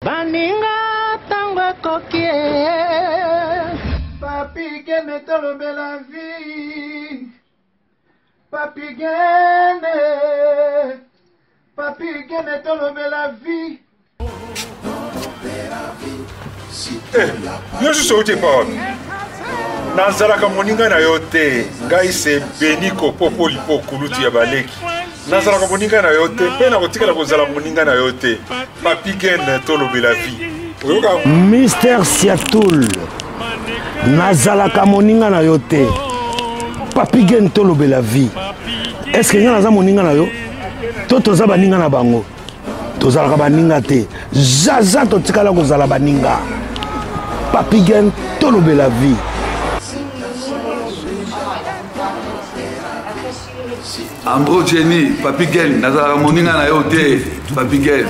Baninga tango ekoki Papi Gene tolobela vie Papi Gene Papi Gene tolobela vie Eh, yo susu outi epa wapi nazalaka moninga na yo te ngai se beniko popolipo kulutu ya baleki nazalaka moninga na yo te mpe nakotikala kozala moninga na yo te papi gen tolobela vie oyoka Mister Siatul nazalaka moninga na yo te papi gen tolobela vie est ce que ngai naza moninga na yo to toza baninga na bango tozalaka baninga te zaza totikala kozala baninga papi gen tolobela vie Ambro Jenny, Papi Gen, nazalaka moninga na yo te, Papi Gen.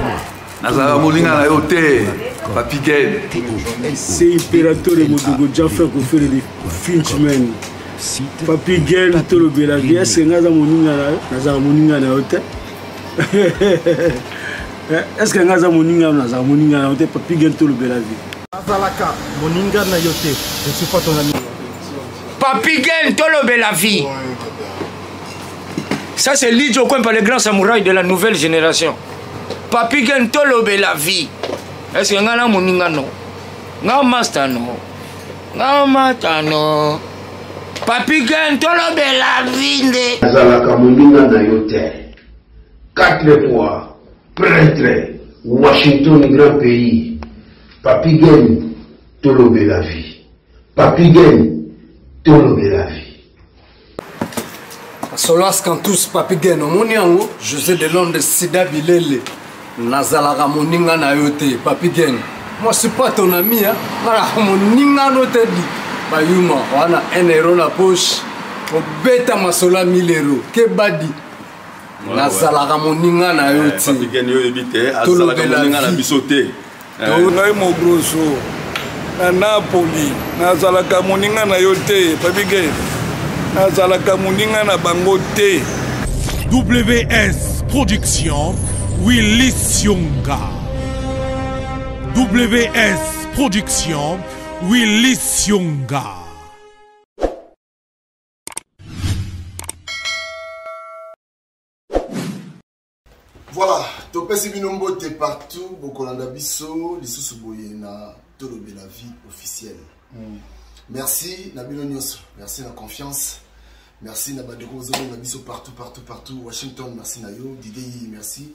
Nazalaka moninga na yo te, Papi Gen. C'est Imperatore Modogo Jaffa Kofere de Finchman. Papi Gen tolobela vie, est-ce que nga aza moninga na yo? Nazalaka moninga na yo te. Est-ce que nga aza moninga na yo? Nazalaka moninga na yo te, Papi Gen tolobela vie. Nazalaka moninga na yo te, je suis pas ton ami. Papi Gen tolobela vie. Ça c'est Lidjo Kwempa, le grand samouraï de la nouvelle génération. Papi Gen tolobela vie. Est-ce que nga na moninga no? Nga master no? Nga mata no? Papi Gen tolobela vie nde. Nazalaka moninga na yo te. Quatre fois prêtre Washington grand pays. Papi Gen tolobela vie. Papy Gen tolobela vie. Solas Cantus Papy Gen omoni yango José de Londres Sida Bilele nazalaka moninga na yo te Papy Gen moi suis pas ton ami hein nalaka moninga no te di bayuma wana 1 euro na poche obeta masolo ya 1000 euro kebadi nazalaka moninga na yo te tolobela moninga na biso te eh. ngai mogroso na napoli nazalaka moninga na yo te pabige nazalaka moninga na bango te ws production willis sionga ws production willis sionga Voilà, topesi bino mbote partout bokolanda biso lisusu boye na tolobela vie officielle. Mm. Merci na bino nyonso, merci na confiance. Merci na bandeko bozobonga biso partout partout partout Washington, merci na yo, Didier merci.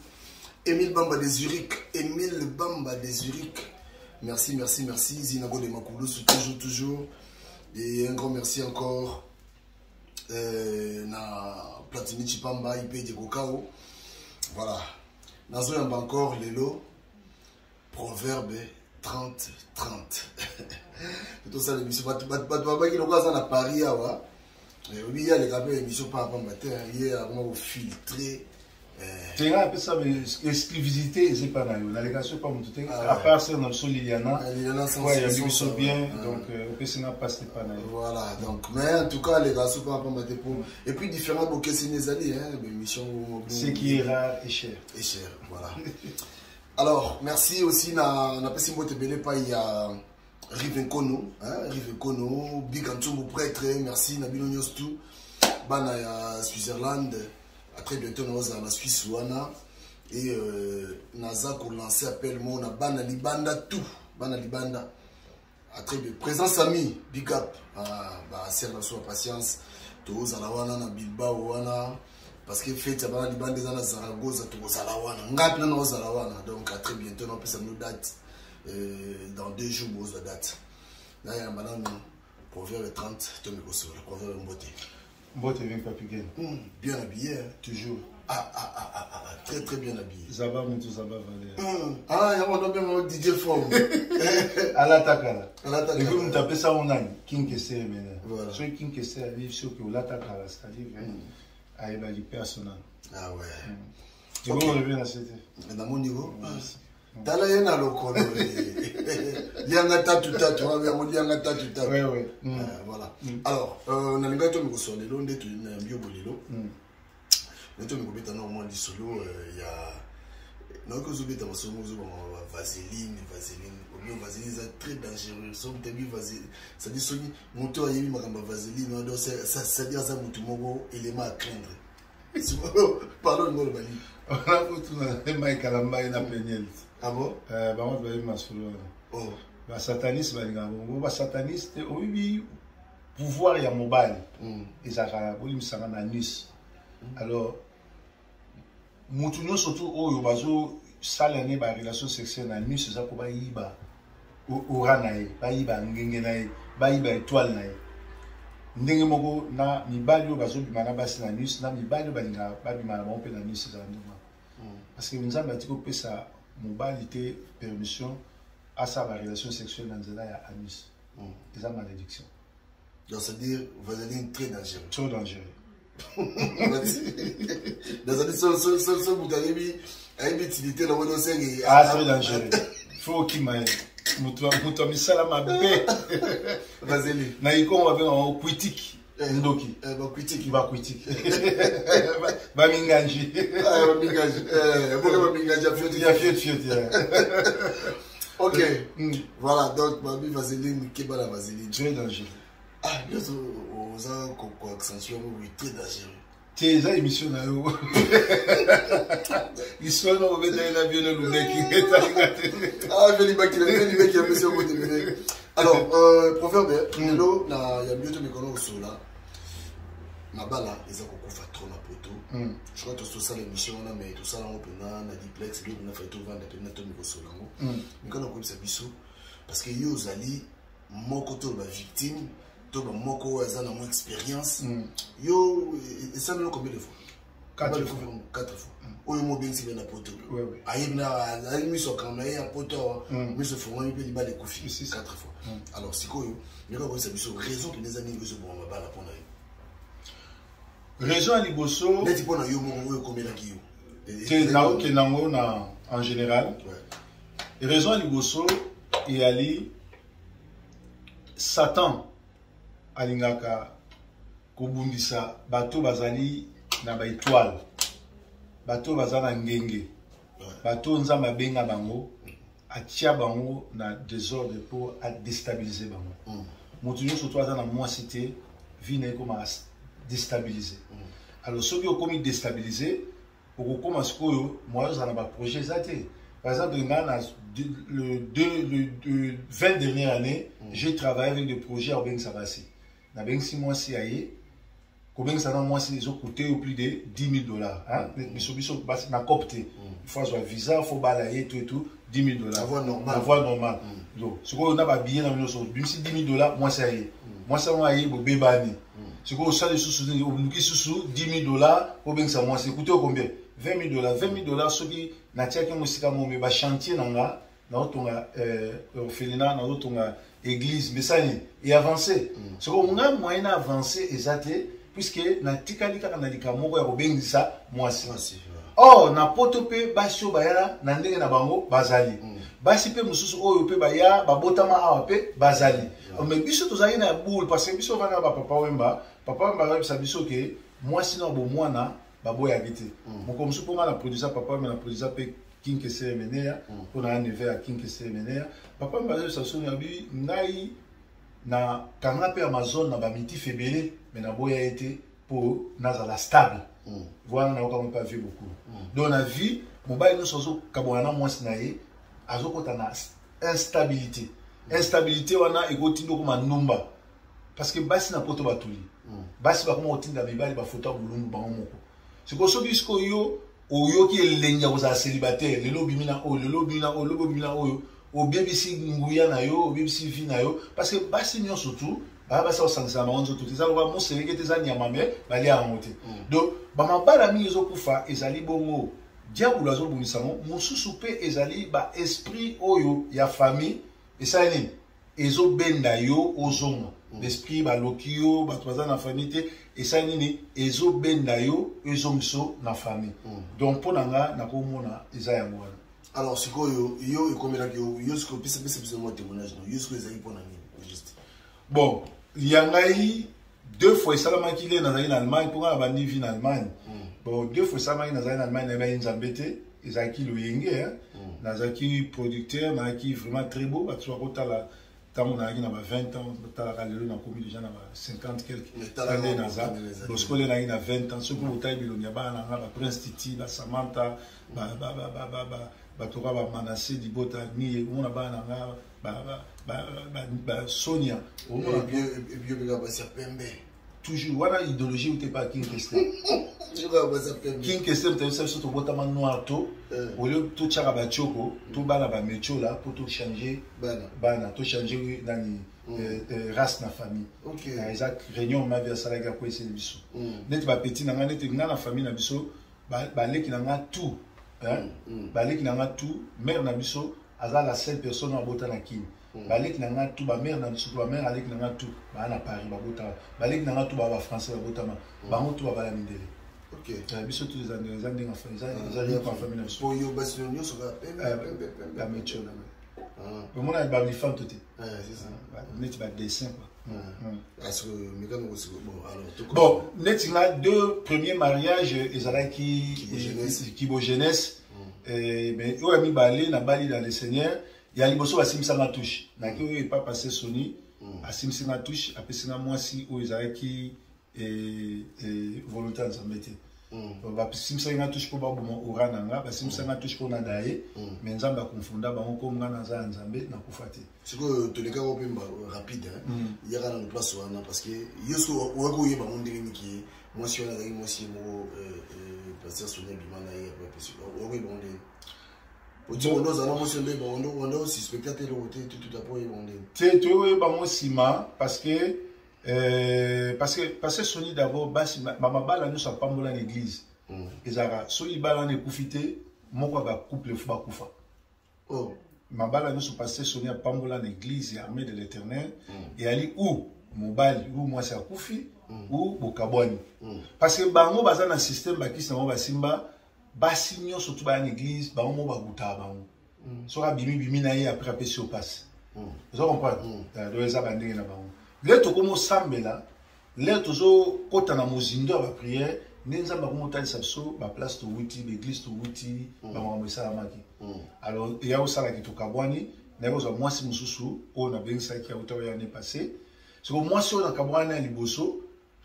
Émile Bamba de Zurich, Émile Bamba de Zurich. Merci, merci, merci. Zinago de Makouloussou, toujours, toujours. Et un grand merci encore euh, na Platini Chipamba, IP Diego Voilà. Nazoyamba encore lelo proverbe 30 30. Tosala émission bato babaki lokola aza na Paris awa. Oyebi ye aleka mpe émission pa pamba te ye akoma kofiltre te nga apesa exclusivité eza epa na yo naleka so epa moto te ah à part sere na biso liliana ah, ayambi biso bien ah. donc euh, opesi nga mpasi te epa na yo voilà donc mais en tout cas aleka so epa pamba te po et puis différent bokeseni ezali émission ce qui est rare et cher et cher voilà alors merci aussi na napesi mbote ebele epai ya Rive Nkono, hein, Rive Nkono, Big Antumbu prêtre, merci na bino nyonso tout. Bana ya Switzerland, à très bientôt na na Suisse wana et euh, naza ko lancer appel mo na bana libanda tout, bana libanda. À très bientôt. Présent Sami, big up. Ah, ba sœur na soi patience. Tozala wana na Bilbao wana parce que fête ya bana libanda eza na Zaragoza tokozala wana. Ngai mpe na ozala wana. Donc à très bientôt na pesa nous date. Euh, dans deux jours bozwa date nayamba nanu proverbe 30 tomi kosola proverbe mbote mbote bien papi mm, bien habillé hein? toujours ah, ah, ah, ah, ah, ah, très très bien habillé zaba mutu zaba valeur mm. ah yango ndo benga DJ forme alata kala alata kala mutu apesa ngo nani King Kester mena voilà. soki King Kester abi soki olata kala c'est-à-dire mm. ayebaki personnel ah ouais mm. okay. olobi na sete namoni yo tala ye na lokolo lianga tatu tatu yango lianga tatu tatu mm. euh, voilà mm. alors euh, nalingaki tomi koswa lelo nde nayambi yo bolelo mm. nde tomi kobeta nao mwa lisolo euh, ya Nayoki ozobeta masongo, ozobama vaseline, vaseline obio, vaseline eza très dangereux. So moto ayebi vaseline, c'est-à-dire soki moto ayebi makambo ya vaseline wana, donc c'est-à-dire aza moto moko élément à craindre. Pardon, lingo oloba nini? Nakotuna Mike Kalambayi na Peniel. Ah bon? Bango bayebi masolo wana. Oh. Basataniste balingaka bongo, basataniste. Oyebi pouvoir ya mobali ezalaka, bolimisanga, na anus. Alors mutu nyonso tu oyo bazosala ne barelation sexuelle na anus, eza mpo bayiba aura na ye, bayiba ngenge na ye, bayiba étoile na ye. Ndenge moko na mibali oyo bazobima na basi na anus, na mibali oyo balingaka babima na bango mpe na anus, ezala ndenge wana, parce que Nzambe atiki kopesa mobali te permission asala barelation sexuelle na nzela ya anus. Eza malédiction. Donc c'est-à-dire vaseline très dangereux. Trop dangereux. Nazali so moto ayebi utilité nango, nosenge. Ah, très dangereux, faut okima ye, moto ya misala mabe. Vaseline. Na ikongo babengaka kwitiki, ndoki. Bakwitiki. Bakwitiki, baminganji. Baminganji, boka baminganji ya fioti. Ya fioti fioti. Ok, voilà. Donc babi vaseline, keba na vaseline. Très dangereux. Ah, nyonso oza koaccentuer yango, oui, très dangereux. Te, eza émission na yo, histoire na kobeta ye na bino lubeki etalinga te. Ah, velibaki ya mesi yango te. Alors, proverbe lelo na ya bio, tomekana kosola mabala eza kokufa trop na poto. Je crois tosala émission wana, mais tosala yango mpena na duplex, eloko na fai tovanda mpena tomi kosola yango. Mikana koyebisa biso, parce que yo ozali moko to bavictime to bamoko oyo aza nango expérience. Yo esaleli combien de fois? Quatre fois. Quatre fois. Oyo mobengisi mpe na poto, ayebi na azali miso akanga na ye ya poto awa, miso efongwami mpe libala ekufi quatre fois. Alors sikoyo meka koyebisa biso raison mpenza eza nini ezoboma mabala mpo na yo. Raison ya liboso neti mpo na yo moko oyo ekomelaki yo. Te, naokende yango na en général. Raison ya liboso eyali Satan alingaka kobundisa bato bazali na baetoile, bato baza na ngenge, bato Nzambe abenga bango, atia bango na désordre mpo adéstabiliser bango. Moto nyonso to aza na mwasi te, vie na ye ekoma déstabiliser. Alors soki okomi déstabiliser, okokóma sikoyo moyen ozala na baprojet eza te. Par exemple, nga na le 20 dernière année, j'ai travaillé avec des projets ya kobengisa basi. Nabengisi mwasi ya ye, kobengisa na mwasi ezokute yo plus de 10 000 $. Biso basi na cope te, il faut azwa visa, faut bala ye, tout et tout, 10 000 $. La voie normale. La voie normale. Donc sikoyo na babillet na nyonso, obimisi 10 000 $, mwasi aye, mwasi yango aye, bobebani. Sikoyo osala lisusu nini? Oluki susu 10 000 $ obengisa mwasi, ekute yo combien? 20 000 $. 20 000 $, soki natiaki yango esika moko, me bachantier na nga, nazotonga orphelinat, nazotonga église, mesani e avance. Sikoyo nga moyen na avance eza te, puisque natikali kaka na likambo moko ya kobengisa mwasi. Or na poto mpe basi oyo baya na ndenge na bango bazali, basi mpe mosusu oyo mpe baya babotama awa mpe bazali. Mais biso tozali na boule, parce que biso vanda bapapa Wemba. Papa Wemba ayebisa biso ke mwasi na bomwana baboyaki te. Mokolo mosusu mpo nga na produisa Papa Wemba, na produisa mpe King Kester Emeneya, mpo na neveu ya King Kester Emeneya. Papa Wemba ayebisa biso, nabi ngai na kanga mpe Amazon na bamitif ebele, me naboya ye te mpo nazala stable. Wana nayokango mpe avie beaucoup. Donc na vie, mobali nyonso azokabwana na mwasi na ye, azokɔta na instabilité. Instabilité wana ekotinda okoma ndumba, parce que basi na poto batuli, basi bakoma kotinda mibali bafoto ya bolumbu bango moko. Sikoyo soki sikoyo yo oyoki elengi ya kozala célibataire, lelo obimi na oyo, lelo obimi na oyo, lobi obimi na oyo, obebisi nguya na yo, obebisi vie na yo, parce que basi nyonso tu baya, basi kosangisa bango nzoto te, eza lokola moseleke te, eza nyama me balia yango te. Donc bamabala mingi ezokufa ezali bongo, diabolo azobundisa yango. Mosusu mpe ezali baesprit oyo ya famille esali nini, ezobenda yo ozonga. L'esprit baloki yo, bato baza na famille te, esali nini, ezobenda yo, ezongiso na famille. Donc mpo na nga nakomona eza yango wana. Alors sikoyo yo ekomelaki yo, yo sikoyo pesa pesa biso mwa témoignage no yo sikoyo, ezalaki mpona nini juste? Bon, ya ngai deux fois esalamaki le nazalaki na Allemagne, mpo nga na bandi vie na Allemagne. Bon, deux fois esalamaki nazalaki na Allemagne, nayebaki Nzambe te. Ezalaki loyenge, hein. Nazalaki producteur, nazalaki vraiment très beau. Bato bakotala ntango nazalaki na ba 20 ans, batalaka lelo nakomi déjà na ba 50 quelque. Nde naza bosiko nde nazalaki na 20 ans. Soki botali bilongi ya bana na nga, ba Prince Titi, ba Samantha, bato kaka ba Manasse Libota nie, omona bana na nga ba Sonia, omona basi ya pembe. Toujours wana idéologie ute pa King Kester. King Kester moto ayebisa biso tobotama noir to olio totyaka batioko tobala bametiola mpo tochange bana, tochange nani, race na famille. Eza réunion mavi asalaki, akweseli biso neti bapeti na ngai, neti ngai na famille na biso, baleki na ngai tout, baleki na ngai tout. Mare na biso aza la seule personne oyo abota na Kini. Baleki na ngai tout, bamare na biso to bamare aleki na ngai tout baa na Paris, babotama. Baleki na ngai tout baa bafrançais, babotama. Bango tout babala mindele. Biso tout eza ndenge eza rythme ya famille na biso. Oyo basi nyonso kaka pembe pembe. Bametiola, omona balifante te, neti badessin quoi. Bon, neti nga, deux premiers mariages ezalaki kibo jeunesse, mais oyo ya mibale nabali dans le Seigneur. Ya liboso basimbisanga touche, naki oyo epa passe Soni, asimbisinga touche, apesinga mwasi oyo ezalaki volonté ya Nzambe te. Basimbisaki nga touche mpo baboma ora na nga, basimbisanga touche mpo nada ye, mais Nzambe akonfunda bango. Komo nga naza ya Nzambe, nakufa te. Sikoyo tolekaka mpe rapide, yaka nano place wana, parce que yo soki oyaki oyeba ngo ndenge niki mwasi wana azalaki mwasi ye moko pasteur Soni abima na ye, oyaki oyeba ngo ndenge otibondo ozala mwasi nde wanda osuspecte te eloko te tututa po oyeba ngo ndenge te? Toyoyeba ngo nsima, parce que Soni d'abord, basi bamabala nyonso apambola na église, ezalaka soki libala wana ekufi te, moko ya bacouple fo bakufa. Mabala nyonso pasteur Soni apambola na église ya Armée de l'Éternel, eyali ou mobali ou mwasi akufi ou bokabwani, parce que bango baza na système bakisi na bango, basimba basi nyonso tu baya na église, bango moko bagutaka bango. Soki abimi bimi na ye, après apesi yo pasi, oza comprendre. Donc eza bandenge na bango. Le tokomi osambela, le tozokɔta na mozindo ya baprière, nde Nzambe akomi otalisa biso baplace towuti, baeglise towuti, bamakambo esalamaki. Alors eya osalaki tokabwani, naye kozwa mwasi mosusu oyo nabengisaki, auta oyo année passé. Siko mwasi oyo nakabwani na ya liboso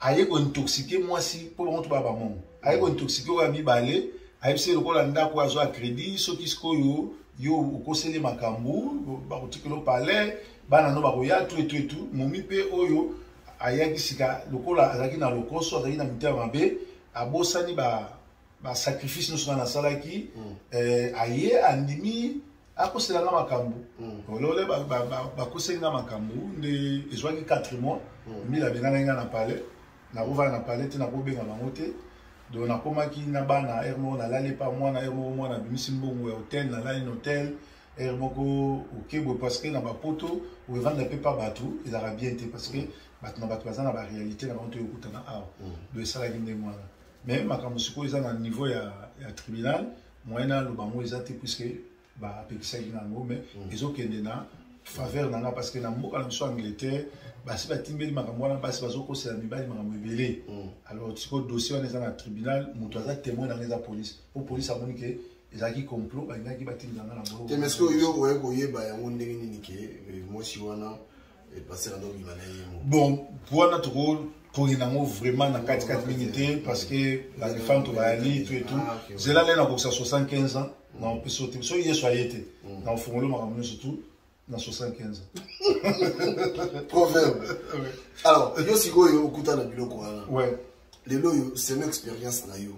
aye kointoxiquer mwasi, mpo bango to baya bamongo, aye kointoxiquer oyo ya mibale, ayebisi ye lokola ndako azwa ya crédit, soki sikoyo yo okoseli makambo, bakotikela palais, bana no bakoya tu etu etu. Momi mpe oyo ayaki sika, lokola azalaki na lokoso, azalaki na mitema mabe, abosani basacrifice nyonso nga nasalaki. Aye andimi akosela nga makambo. Olole bakoseli nga makambo nde ezwaki 4 mois. Mbila abenganaki nga na palais, nakovanda na palais te, nakobenga bango te. Donc nakomaki na bana heure moko nalali epa mwana, heure moko mwana abimisi mbongo ya hotel, nalali na hotel heure moko okebwe, parce que na bapoto ovanda mpe pa bato ezalaka bien te, parce que bato na bato baza na baréalité na bango, toyokutana awa. Donc esalaki ndenge wana, mais makambo sikoyo eza na niveau ya tribunal, moyen naloba yango eza te, puisque bapekisaki na yango, mais ezokende na faveur na nga, parce que na mboka na biso Angleterre, basi batimbeli makambo wana, basi bazokosela mibali makambo ebele. Alors sikoyo dossier wana eza na tribunal, moto aza témoin na nga eza police, po police amoni ke ezalaki complot, balingaki batindela nga na boloko. Te, mais sikoyo yo oye koyeba yango ndenge nini ke mwasi wana pasteur andobima na ye mo? Bon, wana tokokongela yango vraiment na katikati mingi te, parce que bafemme to bayali tout et tout. Zela nde nakokisa 75 ans na opesa te, soki Yesu aye te, na ofongoli makambo nyonso tout na 75 ans. Proverbe. Alors yo sikoyo okuta na biloko wana, lelo oyo selon expérience na yo,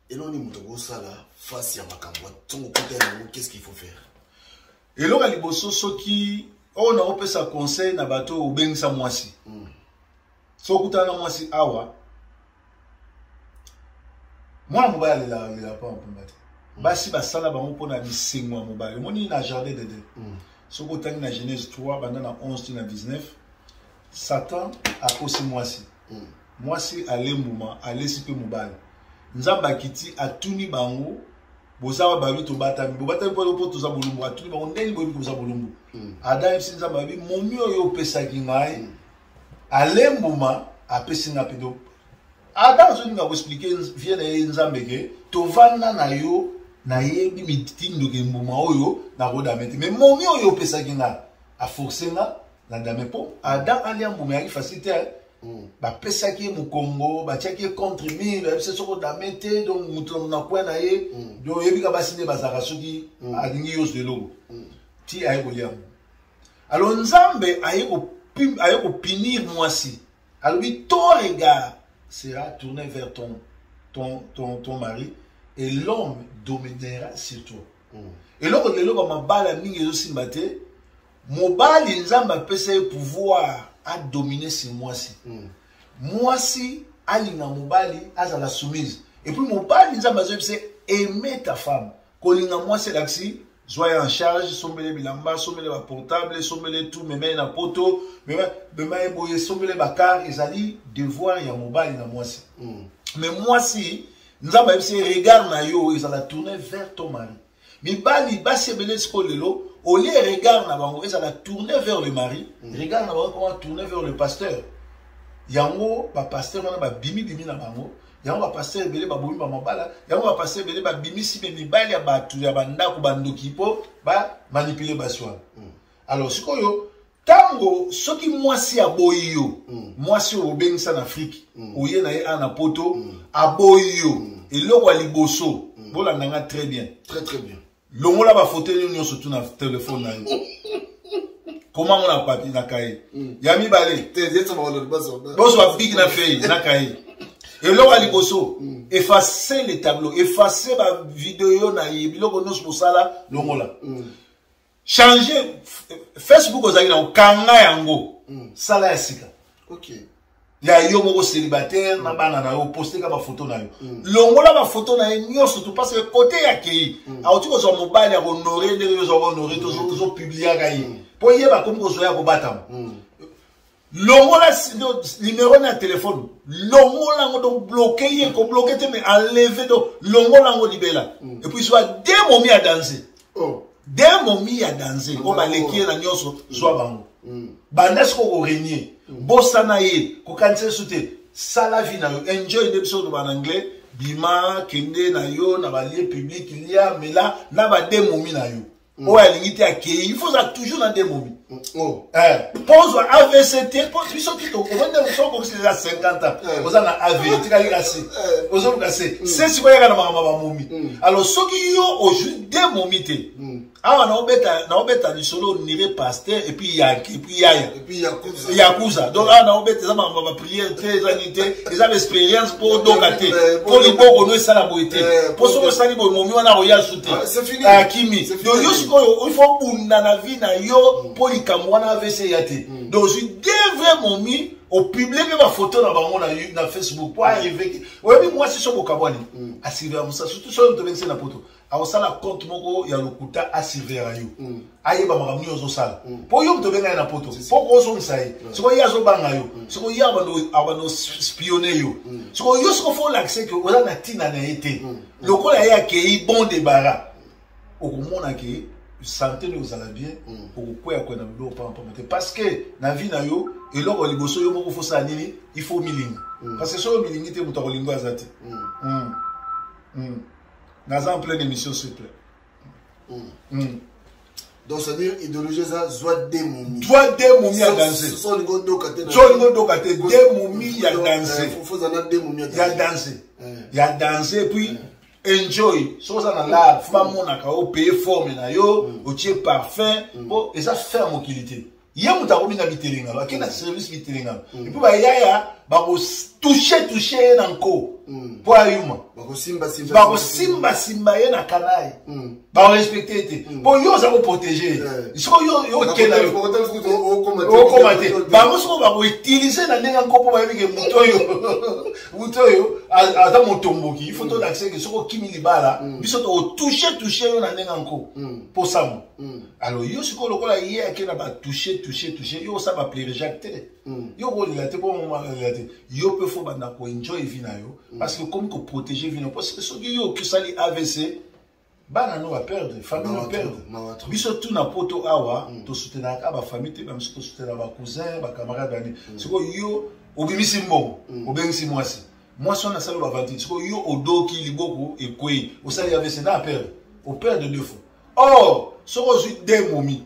eloni moto akosala face ya makambo ntongo okuta yango, qu'est-ce qu'il faut faire? Eloko ya liboso, soki oyo nakopesa conseil na bato oyo obengisa mwasi, soki okutana na mwasi awa, mwana mobali alelaka, alelaka mpo mapumba te. Basi basala bango mpona bisengo ya mobali. Omoni na jardin d'Eden, soki otangi na Genèse 3 banda na 11 ti na 19, Satan akosi mwasi, mwasi alembuma, alesi mpe mobali. Nzambe akiti, atuni bango: "Boza wa?" Babi: "Tobatami." "Bobatami mpo toza bolumbu." Atuni bango: "Ndenge boyebi koza bolumbu?" Adam ayebisi Nzambe, abi: "Momi oyo opesaki ngai alembuma, apesi nga mpe." Donc Adam azolinga koexpliquer vie na ye Nzambe ke Tovanda na yo, nayebi mitindo ke mbuma oyo nakodame te. Mais momi oyo opesaki nga, aforce nga na dame mpo Adam alia mbuma eyaki facile te. Bapesaki ye mokongo, batiaki ye contre mur, bayebisi soki odame te, donc moto na coin na ye. Donc oyebi ka basi nde bazalaka soki alingi yo ozwa eloko ti aye kolia yango. Alors Nzambe aye kopinir mwasi, alobi ton regard sera tourné vers ton mari et l'homme dominera sur toi. Eloko lelo bamabala mingi ezosimba te. Mobali Nzambe apesa ye pouvoir adomine sur mwasi. Mwasi alinga mobali azala soumise. Et puis mobali Nzambe azoyebisa aimer ta femme. Kolinga mwasi elakisi zwa ye en charge, sombele bilamba, sombele ba portable, sombele tout, mema ye na poto, mema ye boye, sombele bakar, ezali devoir ya mobali na mwasi. Mais mwasi Nzambe ayebisi ye regard na yo ezala tourné vers ton mari. Mibali basi ebele sikoyo lelo au lieu regard na bango ezala tourné vers le mari, regard na bango ekoma tourné vers le pasteur. Yango ba pasteur wana babimi bimi na bango, yango ba pasteur ebele babomi ba mabala, yango ba pasteur ebele babimisi me mibali ya bato ya bandako bandoki mpo ba manipuler basi wana. Alors sikoyo tango soki mwasi aboyi yo, mwasi oyo obengisa na Afrique, oye na ye ana poto, aboyi yo, eloko ya liboso, bolanda nga très bien. Très très bien. Longola ba photo nyonso tu na téléphone na yo. Koma ngo na papier na cahier. Ya mibale. Bozwa bic na feuille na cahier. Eloko ya liboso, effacer les tableaux, effacer ba vidéo na ye, biloko nyonso bosala, longola. Changer Facebook ozalaki na okanga yango, sala ya sika. Ya yo moko célibataire na bana na yo, poste ka ba photo na yo. Longola ba photo na ye nyonso tout parce que côté ya kei, auti kozwa mobali ya honorer ndenge yo ozwa honorer to zo publiaka ye. Po ye ba komi kozwa ya kobatama. Longola numéro na téléphone, longola ngo donc bloquer ye, ko bloquer te mais enlever donc longola ngo libela. Et puis soit deux momi à danser. Deux momi à danser, o ba lekier na nyonso zwa bango. Banda siko ko régner. Bosana ye, ko kanisa sute, sala vie na yo, enjoy nde biso ba en anglais, bima kende na yo na ba lieu public lia mela na ba deux momi na yo. Oyo alingi te akei, il faut ça toujours na deux momi. Pose AVC te, pose biso tout ovanda biso comme si déjà 50 ans. Oza na AV, tikali ka C. Ozoluka C. C sikoyo yaka na makambo ya ba momi. Alors soki yo ozwi deux momi te, awa na obeta lisolo onire pasteur et puis yaki, et puis yaya. Et puis yakuza. Yakuza. Donc awa na obeta eza makambo ya ba prière te, eza nini te, eza ba expérience po odoka te. Po liboko no esala boye te. Po soki osali boye momi wana akoya su te. C'est fini. Akimi. Donc yo sikoyo il faut bunda na vie na yo po likambo wana AVC ya te. Donc ozwi deux vrais momi opublie mpe bafoto na bango na Facebook po arrive ke oyebi mwasi so bokabwani asurveilla mosala, surtout soki moto obengisi na poto akosala compte moko ya lokuta asurveillaka yo, ayeba makambo nini ozosala po yo moto obenga ye na poto po kozongisa ye. Sikoyo ye azobanga yo, sikoyo ye abando spionne yo, sikoyo yo sikoyo fo olakise ke oza na ntina na ye te. Lokola ye akei bon débarras, okomona ke santé nde ozala bien, okokwea kwea na biloko pamba pamba te parce que na vie na yo eloko liboso yo moko fosala nini, il faut milinga parce que soki omilingi te moto akolinga aza te. Naza en pleine émission, s'il te plaît. Donc c'est-à-dire idéologie eza zwa deux momi. Zwa deux momi ya danser. So olingo doka te. So olingo doka te, deux momi ya danser. Faut ozala deux momi ya danser. Ya danser et puis enjoy. So oza na l'art, faut bamonaka yo paye forme na yo, otie parfum, po eza faire mokili te. Ye moto akomi na bitelengano, akei na service bitelengano. Et puis bayaya bakotouche touche ye na nko mpo ayuma. Bakosimba simba ye na kanaye. Bakorespecte ye te. Mpo yo oza koprotege ye. Sikoyo yo okenda yo. Okoma te. Bango sikoyo bakoutilize na ndenge nko mpo bayebi ke moto oyo moto oyo aza motomboki. Il faut tolakisa ke soki okimi libala, biso tokotouche touche yo na ndenge nko mpo samo. Alors yo sikoyo lokola ye ake na ba touche touche touche yo osala ba plere Jacques te. Yo kolela te mpo olela te. Yo mpe fo banda koenjoy vie na yo parce que komi koprotege vie na yo parce que soki yo okisali AVC, bana no baperdre, famille no perdre. Biso tu na poto awa tosoutenaka bafamille te, bamiso tosoutenaka bacousin, bacamarade bani. Sikoyo yo obimisi mbongo, obengisi mwasi. Mwasi wana asali baventure, sikoyo yo odoki liboko ekwei, osali avc na aperdre, operdre deux fois. Or soki ozwi deux momi,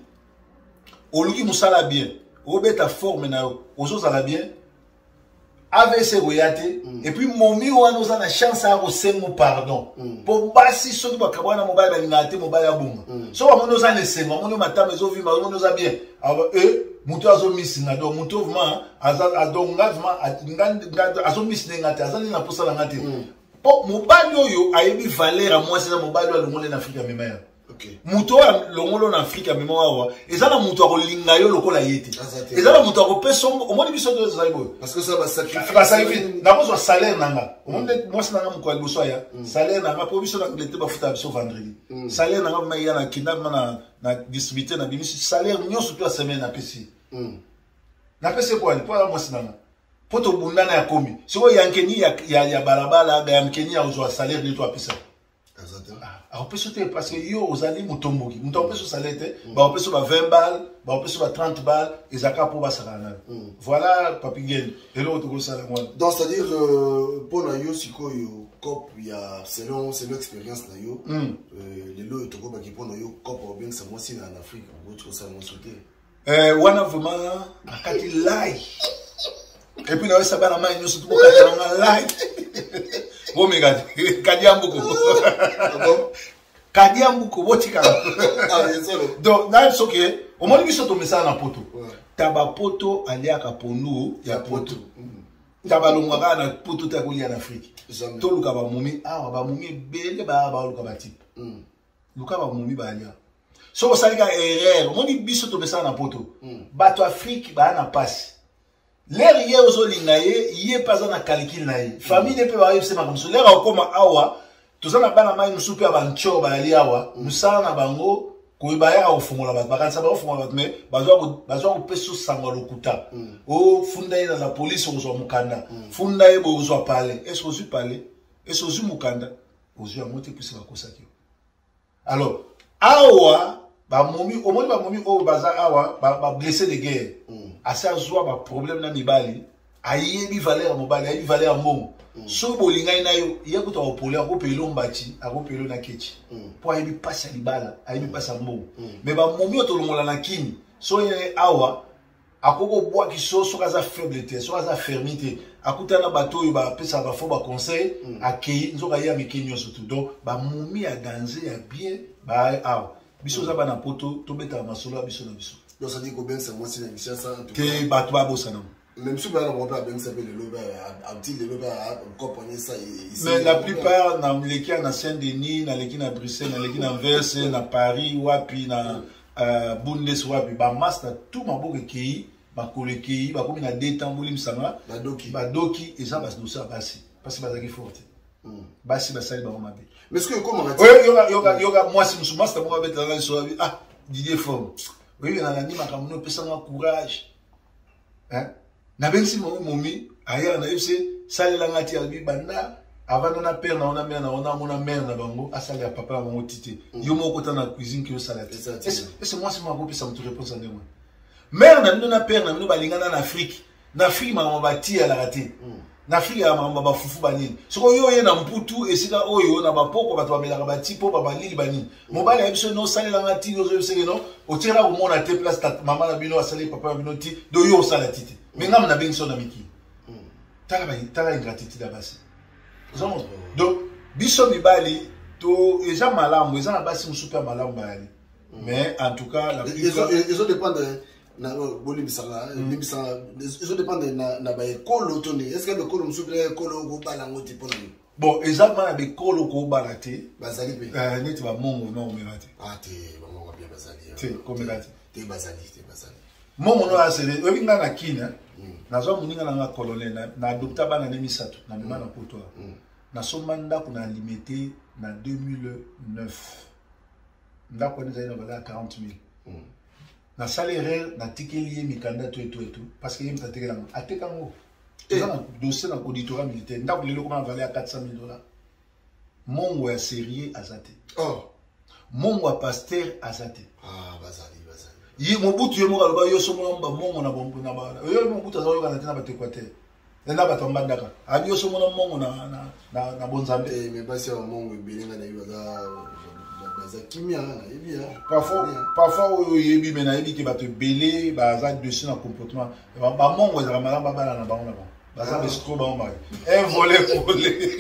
oluki mosala bien, obeta forme na yo, ozozala bien, avc ekoya te. Et puis momi wana oza na chance ya kosengo pardon, mpo basi soki bakabwana mobali balingaka te mobali abonga. Soki bamoni oza na esengo, amoni matama ezovimba, amoni oza bien, e moto azomisinga. Donc moto vraiment aza, donc nga vraiment azomisi nde nga te, aza nde na mposa na nga te, mpo mobali oyo ayebi valeur ya mwasi eza mobali oyo alongoli na Afrika amema ya moto oyo alongolo na Afrika amema awa. Eza na moto akolinga yo lokola ye te, eza na moto akopesa. Omoni biso to ezali boye, basacrifice. Nakozwa salaire na nga, omoni nde mwasi na nga mokolo ya liboso aya, salaire na nga, mpo biso na Angleterre bafutaka biso vendredi. Salaire na nga ma eya na kinda ma na distributeur, na bimisi salaire nyonso to ya semaine, napesi, napesi ekwani mpo aza mwasi na nga, mpo tobundana ya komi. Sikoyo yankeni ya balabala, yankeni ya kozwa salaire nde to apesa, akopesa te, parce que yo ozali motomboki. Moto akopesa salaire te, bakopesa ba 20 balle, bakopesa ba 30 balle, ezalaka mpo basakana nayo. Voilà, Papi Gen, eloko tokosala wana. Donc c'est à dire, mpo na yo sikoyo, cop ya selon expérience na yo, lelo oyo tokobaki, mpo na yo cop obengisa mwasi na Afrique, okoti kosala mwasi te? Wana vraiment nakati lai, et puis nayesa bana mai nyonso tobokata nanga lai, bomeka te. Kadia mbuku, kadia mbuku, botikala. Donc nayebi soki omoni biso tomesana na poto, taba poto aliaka pondu ya poto, taba alongwaka na poto te, akolia na Afrique. Toluka bamomi awa, bamomi ebele baya, baoluka batype. Luka bamomi balia. Soki osali ka erreur, omoni biso tomesana na poto, bato Afrique baya na pasi. Lere ye ozolinga ye, ye mpe aza na calcul na ye, famille ne mpe bayebisa makambo mosusu. Lere akokoma awa, toza na bana mai mosusu mpe ya bantio bayali awa, mosala na bango koyeba yaka kofungola bato, bakanisa bakofungola bato, mais bazwa kopesa sango ya lokuta. Ofunda ye na la polise, okozwa mokanda. Funda ye boye, ozwa pale. Est-ce ozwi pale? Est-ce ozwi mokanda? Ozwi yango te, puisque bakosaki yo. Alors awa bamomi, omoni bamomi oyo baza awa, bablessé de guerre, asi azwa baproblème na mibali, ayebi valeur ya mobali, ayebi valeur ya mbongo. Soki bolingani na yo, ye kuta kopole, akopela mbati, akopela na kechi, mpo ayebi mpasi ya libala, ayebi mpasi ya mbongo. Mais bamomi oyo tolongola na kini, soki ye awa akoki kobwaki so, soki aza faible te, soki aza fermi te, akutana na bato oyo bapesaka bafo baconseil, akei nzoka ye ameki nyonso tu. Donc bamomi ya danger ya bien baa awa. Biso oza bana poto, tobetaka masolo ya biso na biso. Donc ça dit kobengisa mwasi na Kinshasa te, bato babosana. Mais mosusu bana bango mpe abengisa mpe lelo mpe ati lelo mpe kopone sa. Mais la plupart naleki na Saint Denis, naleki na Bruxelles, naleki na Anvers, na Paris, wapi na Bundes, wapi, bamaster tout, maboko ekei, makolo ekei, bakomi na deux temps. Bolimbisanga, badoki eza badossier ya basi, parce bazalaki forte, basi basali bango mabe. Mais ce que ekomaka yoka, yoka mwasi mosusu, master moko abetelanga liso abi: "Ah, Didier Forme, oyebi nalandi makambo no, opesanga courage. Nabengisi momi ayaka, nayebi se salelanga ti." Alobi banda avanda na père na ona, mère na ona, amona mère na bango asalela papa na bango ti te. Yo moko kota na cuisine ke osala te. Ese mwasi moko akopesa moto réponse ya ndenge wana? Mère na bino na père na bino balingana na Afrique. Na Afrique makambo batiyalaka te, na Afrique ya makambo bafufu banini. Soki oyo oye na mputu, esika oyo na bapoko bato bamelaka bati mpo bamalili banini, mobali ayebi so no osalelanga ti, ozoyebiseke no otiela komona te place mama na bino asali papa na bino ti, do yo osala ti te. Mais ngam nabengi so na mikili, tala, tala ingratitude ya basi. Ozomona, donc biso mibali to eza malamu, eza na basi mosusu mpe ya malamu bayali, mais en tout cas la plupart Ezodépendre na bolimbisanga, limbisanga, ezodépendre na baekolo to ndenge. Est ce que baekolo mosusu mpe ekolo okobala yango te mpona nini? Bon, eza ma na bekolo kobala te. Bazali mpe. Neti bamongo no omeka te. Ah te, bamongo bien bazali. Te, komeka te. Te, bazali te, bazali. Mongo no asele, oyebi nga na kini nazwa moninga na nga colonel, na adopta bana ne misato, na mema na poto, nasomba ndako na Limete na 2009. Ndako wana ezali na valeur ya 40 000. Nasali erreur, natikeli ye mikanda to eto eto, parce que ye moto atekela yango, ateka yango, eza na dossier na auditorat militaire. Ndako lelo koma na valeur ya 400 000 $. Mongo ya sérieux aza te, mongo ya pasteur aza te. Ah, bazali, bazali. Ye Mobutu ye moko aloba yo somona bamongo na yo. Mobutu aza koyokana te na bato Équateur. Na bato ya mbandaka abi yo somona mbongo na bonzambe. Eh, mais basi ya mbongo ebele nga nayebi baza kimia, nayebi. Parfois oyo oyebi, me nayebi ke bato ebele baza dessus na comportement. Bamongo ezalaka malamu babala na bango na bango, baza bescro, bango mari un volet volé.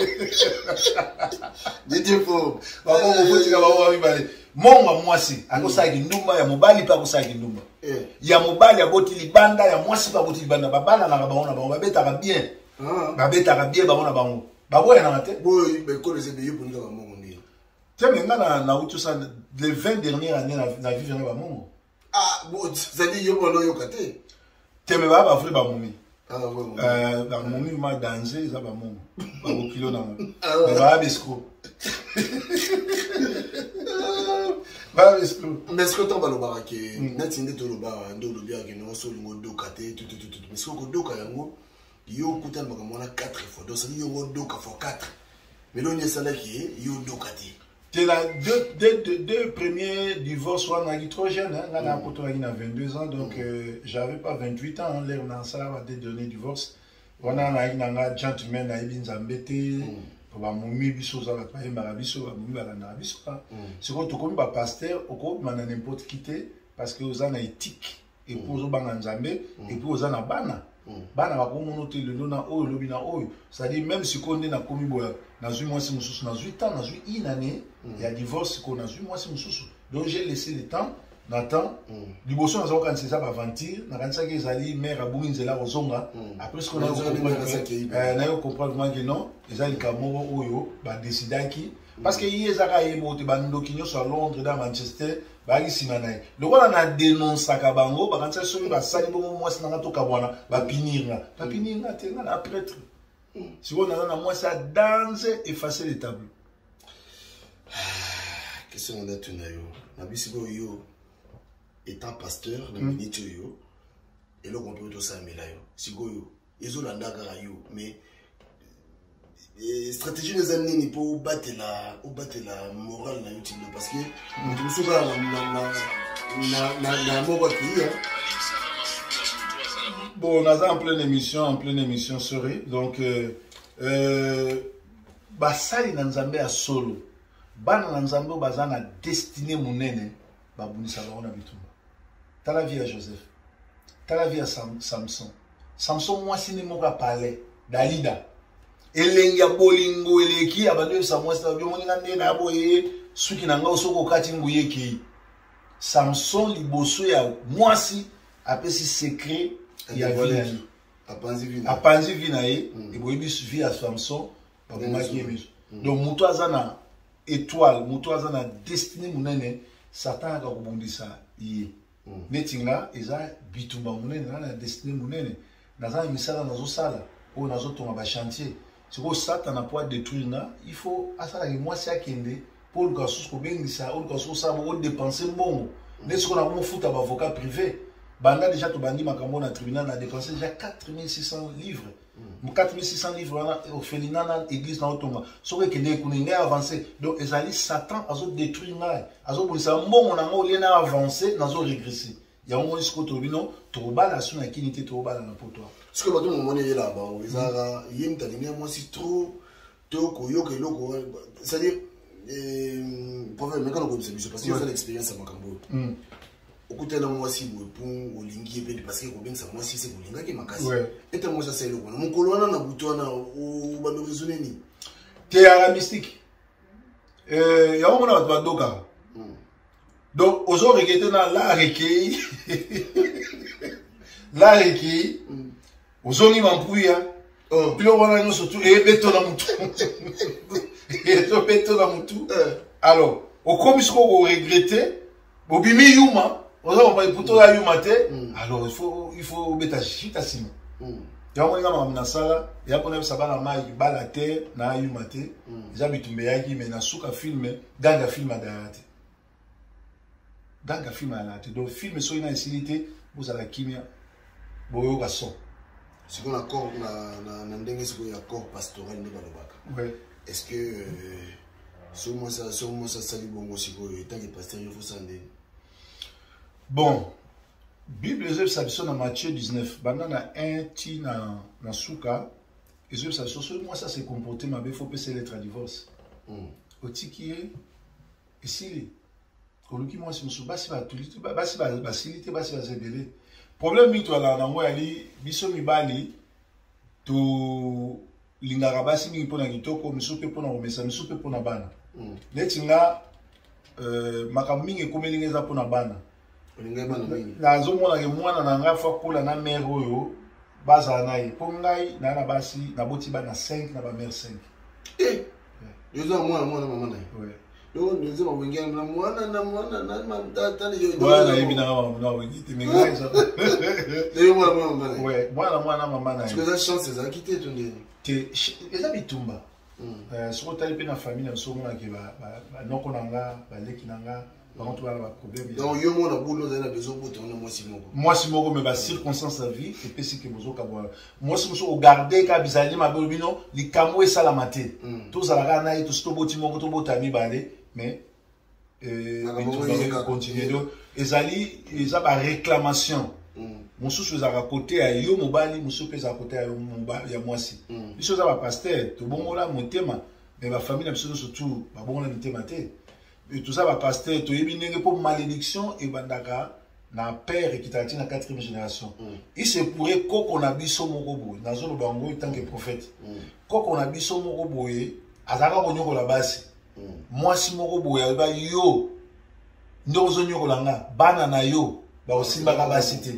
Didi fo. Bamongo fotika bango bamibale. Mongo ya mwasi akosala kindumba, ya mobali mpe akosala kindumba. Ya mobali aboti libanda, ya mwasi mpe aboti libanda, babalanaka bango na bango, babetaka bien. Babetaka bien bango na bango, baboyanaka te. Te, me nga nauti osala les 20 dernières années na vivre na bamongo. C'est-à-dire yo mpona oyoka te. Te, me baa bavrai bamomi, bamomi ma danger eza bamongo, babokilo nango, me baa bescro, baa bescro. Mais ce que ntango balobaka ke neti nde tolobaka, nde olobiyaka ke nyonso olingo odoka te tutututu, mais soki okodoka yango, yo okutana makambo wana 4 fois, donc cestadi yongo odoka fois 4, mais loni esalaki ye yo odoka te. Te, la deux premiers divorces wana naki trop jeune, hein. Nga nakotonaki na 22 ans, donc j'avais pas 28 ans, hein, l'heure nasala ba deux derniers divorce wana. Nayaki na nga gentleman, nayebi Nzambe te. Po bamomi biso oza bato bayembaka biso, bamomi balandaka biso. Sikoyo tokomi bapasteur, okobima na n'importe qui te, parce que oza na éthique et puis ozobanga Nzambe et puis oza na bana. Bana bakomona te lelo na oyo, lobi na oyo. C'est-à-dire même sikoyo nde nakomi boya, nazwi mwasi mosusu, nazwi temps, nazwi une année ya divorce, sikoyo nazwi mwasi mosusu. Donc j'ai laissé le temps na temps. Liboso naza kokanisa eza baaventure, nakanisaki ezali mare abungi nzela kozonga. Après sikoyo nayo comprendre vraiment ke non, eza likambo moko oyo badesidaki, parce que ye ezaka ye moko te. Bandoki nyonso ya Londres na Manchester bayaki nsima na ye. Lokola na denonsaka bango, bakanisa soki basali bongo mwasi nanga tokabwana, bapinir nga. Bapinir nga te, nga na prêtre. Sikoyo naza na mwasi ya danse, effacer le tableau. Question nga natuna yo na bisiko, yo étant pasteur na minute oyo, eloko mpe tosalamela yo sikoyo ezolanda kaka yo, mais stratégie no eza nini mpo obatela moral na yo tindo? Parce que moto mosusu kaka na moko akei. Bon, naza en pleine émission, en pleine émission, sorry. Donc basali na Nzambe ya solo, bana na Nzambe oyo baza na destinée monene, babundisa bango na bitumba. Tala vie ya Joseph, tala vie ya Samson. Samson, mwasi nde moko apale Dalida, elengi ya bolingo eleki, abandi oyebisa mwasi na omoni nga nde na boye, suki na ngai soki okati nguye ekei. Samson liboso ya mwasi apesi secret ya vie na ye. Apanzi vie na ye, eboyebi vie ya Samson, babomaki ye miso. Donc moto aza na étoile, moto aza na destinée monene, Satan aka kobundisa ye. Neti nga eza bitumba monene, naza na destinée monene, naza na misala nazosala oyo, nazotonga bachantier. Sikoyo Satana, po adétruire nga, il faut asalaki mwasi akende mpo oluka susu kobengisa, oluka susu osala bo odepense mbongo. Nde sikoyo nakomofuta baavocat privé. Banda déjà tobandi makambo na tribunal, na dépense déjà 4600 livres. 4600 livres wana, orphelinat na église na otonga, soki ekendeki kuna, ngai avance. Donc ezali Satan azodétruire ngai, azobundisa mbongo na ngai. Olie na avance, nazo régresse. Yango moni sikoyo tolobi no, tokobala su na kini te, tokobala na poto. Soki bato momoni eyelaka bango, ezalaka ye moto alingi mwasi trop to koyoka eloko, c'est-à-dire prophète, meka na koyebisa biso, parce que oza na expérience ya makambo oyo. Okutana na mwasi boye mpo olingi ye mpe, parce que kobengisa mwasi se kolingaki makasi ete mwasi asala eloko wana mokolo wana na butu wana, obanda raisonne nini? Te, yaka mystique yango mona bato badokaka. Donc ozo regretter na la rekei, la rekei, ozongi mampuya, biloko wana nyonso tu ebeto na mutu, ezobeto na mutu. Alors okomi sikoyo koregrete, bobimi yuma, oza comprendre, puto oza yuma te. Alors il faut obeta shita nsima. Yango moninga, makambo nasala ya mpona yebisa bana mai bala te na yuma te. Eza bitumba eyaki, mais na suka film, ganga film adayaka te, ganga film ayalaka te. Donc film soki na esili te, bozala kimia, boyoka son. Sikoyo na corps na ndenge sikoyo ya corps pastoral nde balobaka, est ce que soki mwasi asali bongo sikoyo, etanke pasteur, yo fosala ndeni? Bon, Bible ezoyebisa biso na Matthieu 19, banda na 1 ti na suka. Ezoyebisa biso soki mwasi ase comporte mabe fo pesa lettre ya divorce. Otiki ye esili, oluki mwasi mosusu. Basi batuli te, basi basili te, basi baza ebele. Problème mingi toyalaka nango yali biso mibali tolingaka basi mingi mpona kitoko, misusu mpe mpona komesa, misusu mpe mpona bana. Neti nga makambo mingi ekomeli nga eza mpona bana. Nazomona ke mwana na ngai fo akola na mare oyo bazala na ye, mpo ngai naa na basi naboti bana 5 na bamare 5. Eh! Yoza mwana mwana mama na ye. Donc nze mawenge na mwana na mwana na tata yo. Mwana yebi na mama na wenge te mais ngai eza. Yo mwana mwana mama na ye. Ouais, mwana mwana mama na ye. Eza chance ezalaki te to ndeni. Te eza bitumba. Soki otali mpe na famille na biso omonake banoko na nga, baleki na nga, bango to bana baproblème. Donc yo mona bulu ozali na besoin obota wana mwasi moko. Mwasi moko, mais bacirconstance ya vie epesi ke bozokabwana. Mwasi mosusu ogarde kaka bizali mabe bino, likambo esalama te. Tozala kaka na ye, tosi toboti moko, tobota mibale, mais continue. Donc ezali eza baréclamation mosusu ezalaka kote ya yo mobali, mosusu mpe ezalaka kote ya yo ya mwasi. Biso eza bapaster, tobongola motema, mais bafamille na biso nyonso tu babongola mitema te. Toza bapaster, toyebi ndenge mpo malédiction ebandaka na père, ekitaka ti na quatrième génération. Il se pourrait koko na biso moko boye, nazoloba yango tant que prophète, koko na biso moko boye azalaka konyokola basi. Mwasi moko boye aloba: yo nde ozonyokola nga, bana na yo bakosimbaka basi te.